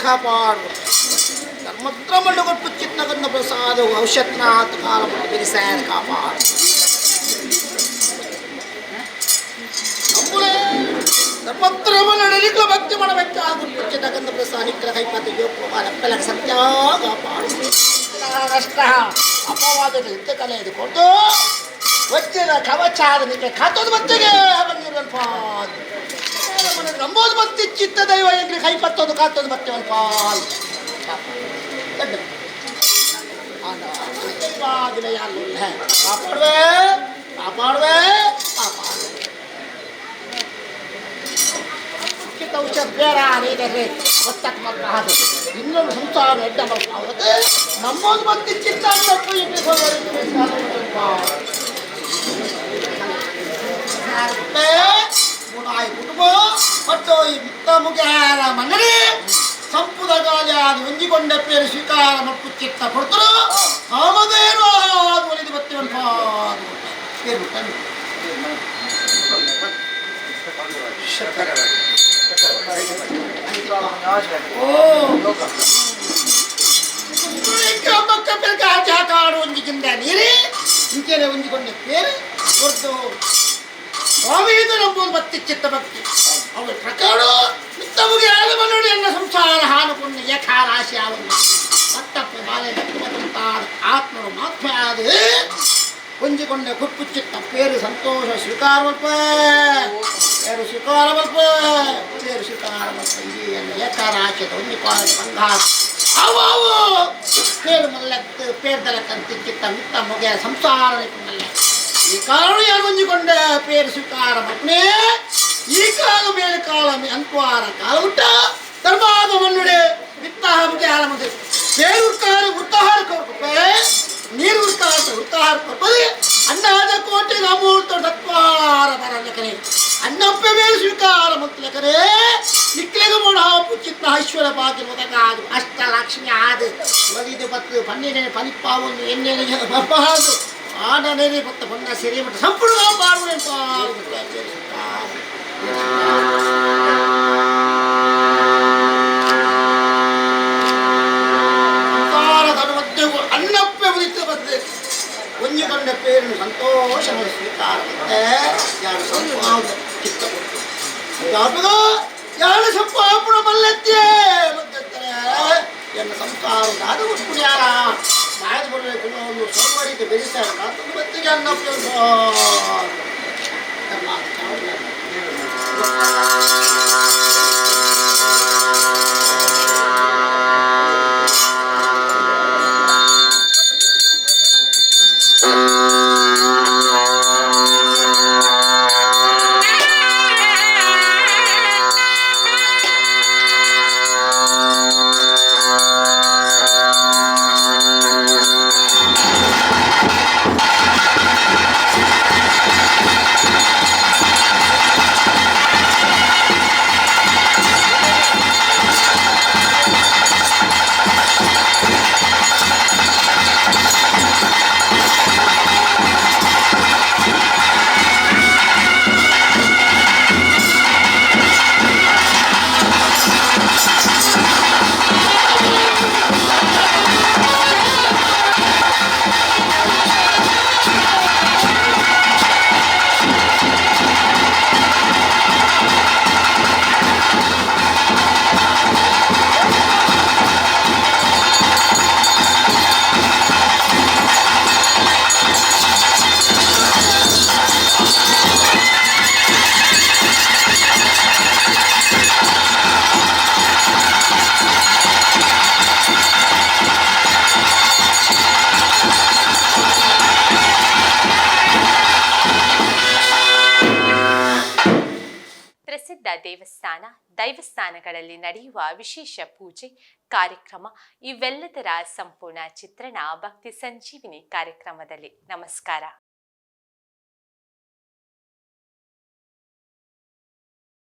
ಕಾಪಾಡುವ ಧರ್ಮತ್ರ ಮಣ್ಣು ಕೊಟ್ಟು ಚಿತ್ತಗಂಧ ಪ್ರಸಾದ ಔಷಧನಾಥ ಕಾಲ ಬಿರಿಸಾರ ಕಾಪಾಡು ನಂಬುಲೇ ಧರ್ಮತ್ರ ಮಣ್ಣು ಭಕ್ತಿ ಮಾಡಬೇಕಾದ ಚಿತ್ತಗಂಧ ಪ್ರಸಾದ ನಿಕ್ಕಲ ಕೈಪಾತ ಯೋಗ ನಪ್ಪಲಕ ಸತ್ಯ ಕಾಪಾಡು ನಷ್ಟ ಅಪವಾದದ ಯುದ್ಧ ಕಲೆ ಇದು ಕೊಟ್ಟು ವಜ್ರದ ಕವಚ ನಿಕ್ಕೆ ಕಾತೋದು ಬತ್ತಿಗೆ ಬಂದಿರುವಲ್ಪ ನಂಬೋದು ಬತ್ತಿ ಚಿತ್ತ ದೈವ ಎಂದ್ರೆ ಕೈ ಪತ್ತೋದು ಕಾತೋದು ಬತ್ತೆ ಒಂದು ಪಾಲ್ ಕಾಪಾಡುವೆ ಕಾಪಾಡುವೆ ಕಾಪಾಡುವೆ ಔಷಧ ಬೇರೆ ಗೊತ್ತಾಗ ಅದು ಇನ್ನೊಂದು ಸಂಸಾರ ಎಡ್ಡ ಅವತ್ತೆ ನಮ್ಮದು ಮತ್ತೆ ಚಿತ್ತ ಮೂಡಾಯಿ ಕುಟುಂಬ ಮತ್ತು ಈ ಮಿತ್ತ ಮುಗ್ಯಾರ ಮನ್ನಡಿ ಸಂಪುದ ಗಾಲಿ ಅದು ಒಂಜಿಕೊಂಡ ಪೇರು ಸ್ವೀಕಾರ ಮತ್ತು ಚಿತ್ತ ಕೊಡ್ತರು ಕಾಮಧೇನು ಅದು ಒಲಿದು ಬತ್ತಿವನ್ ಪೇರು ಕಾಡು ಒಂಜಿಗಿಂದ ನೀರೇ ಇಂಚೆನೆ ಒಂಜಿಕೊಂಡ ಪೇರು ಕೊಡ್ತು ಸ್ವಾಮೀದು ನಂಬುದು ಭಕ್ತಿ ಚಿತ್ತ ಭಕ್ತಿ ಅವರ ಪ್ರಕಾರ ಮಿತ್ತముಗೆ ಆಲಮನುಡಿ ಎನ್ನ ಸಂಸಾರ ಹಾನುಕೊಂಡು ಯಥಾರಾಶಿ ಆವನ್ನು ಮತ್ತಪ್ಪ ಬಾಲೆ ಆತ್ಮರು ಮಾತ್ಮ ಅದು ಹೊಂಜಿಕೊಂಡ ಕುಪ್ಪು ಚಿತ್ತ ಪೇರು ಸಂತೋಷ ಸ್ವೀಕಾರವಲ್ಪ ಪೇರು ಸ್ವೀಕಾರವಲ್ಪ ಪೇರು ಸ್ವೀಕಾರವಲ್ಪ ಈ ಎನ್ನ ಏಕಾರಾಶಿದ ಒಂಜಿ ಪಾದ ಬಂಗಾರ ಅವು ಅವು ಪೇರು ಮಲ್ಲತ್ತು ಪೇರ್ದಲಕ್ಕಂತ ಚಿತ್ತ ಮಿತ್ತ ಮುಗೆ ಸಂಸಾರ ಮಲ್ಲ ಈ ಕಾರಣ ಯಾರು ಹೊಂಜಿಕೊಂಡ ಪೇರು ಸ್ವೀಕಾರ ಮಕ್ಕಳೇ ಈ ಕಾಲ ಮೇಲೆ ಕಾಲ ಅಂತ್ವಾರ ಕಾಲ ಹುಟ್ಟ ಧರ್ಮಾದ ಮನ್ನುಡೆ ವಿತ್ತಾಹ ಮುಗೆ ಹಾಲ ಮುಂದೆ ಪೇರು ಉರ್ಕಾರ ಉರ್ತಾಹಾರ ಕೊರ್ಪೆ ನೀರು ಉರ್ತಾಹ ಉರ್ತಾಹಾರ ಕೊರ್ಪದೆ ಅನ್ನಾದ ಕೋಟೆ ರಾಮೂರ್ತ ತತ್ವಾರ ಬರಲಕನೆ ಅನ್ನಪ್ಪೆ ಮೇಲೆ ಸ್ವೀಕಾರ ಮುತ್ತಲಕನೆ ನಿಕ್ಲೆಗ ಮೋಡ ಪುಚ್ಚಿತ್ನ ಐಶ್ವರ್ಯ ಭಾಗ್ಯ ಅಷ್ಟಲಕ್ಷ್ಮಿ ಆದ ಒಲಿದು ಬತ್ತು ಪನ್ನೇನೆ ಪನಿಪ್ಪಾವನ್ನು ಎಣ್ಣೆ ಬಪ್ಪಹಾದು ಆಡನೇನೆ ಬತ್ತ ಬಣ್ಣ ಸೆರೆ ಮಟ್ಟ ಸಂಪೂರ್ಣ ಪಾಡುವೆ ಅನ್ನಪ್ಪೆ ಉದಿತ ಬಂದೆ ಒಂಜಿಕೊಂಡ ಪೇರು ಸಂತೋಷ ಸ್ವೀಕಾರ ಮತ್ತೆ ಯಾರು ಸಂಪಾದ ಚಿತ್ತ ಕೊಟ್ಟು ಯಾರು ಸಂಪಾಪುಣ ಮಲ್ಲತ್ತೆ ಬಂದಿರ್ತಾರೆ ಎನ್ನ ಸಂಸಾರ ದಾದ ಕೊಟ್ಬಿಡು ಯಾರ ಮಾಯದ ಬರಬೇಕು ಒಂದು ಸೋಮವಾರಿಗೆ ಬೆರೆಸ್ತಾರೆ ಕಾತೊಂದು ಬತ್ತಿಗೆ ಅನ್ನಪ್ಪೆ ಪ್ರಸಿದ್ಧ ದೇವಸ್ಥಾನ ದೈವಸ್ಥಾನಗಳಲ್ಲಿ ನಡೆಯುವ ವಿಶೇಷ ಪೂಜೆ ಕಾರ್ಯಕ್ರಮ ಇವೆಲ್ಲದರ ಸಂಪೂರ್ಣ ಚಿತ್ರಣ ಭಕ್ತಿ ಸಂಜೀವಿನಿ ಕಾರ್ಯಕ್ರಮದಲ್ಲಿ. ನಮಸ್ಕಾರ.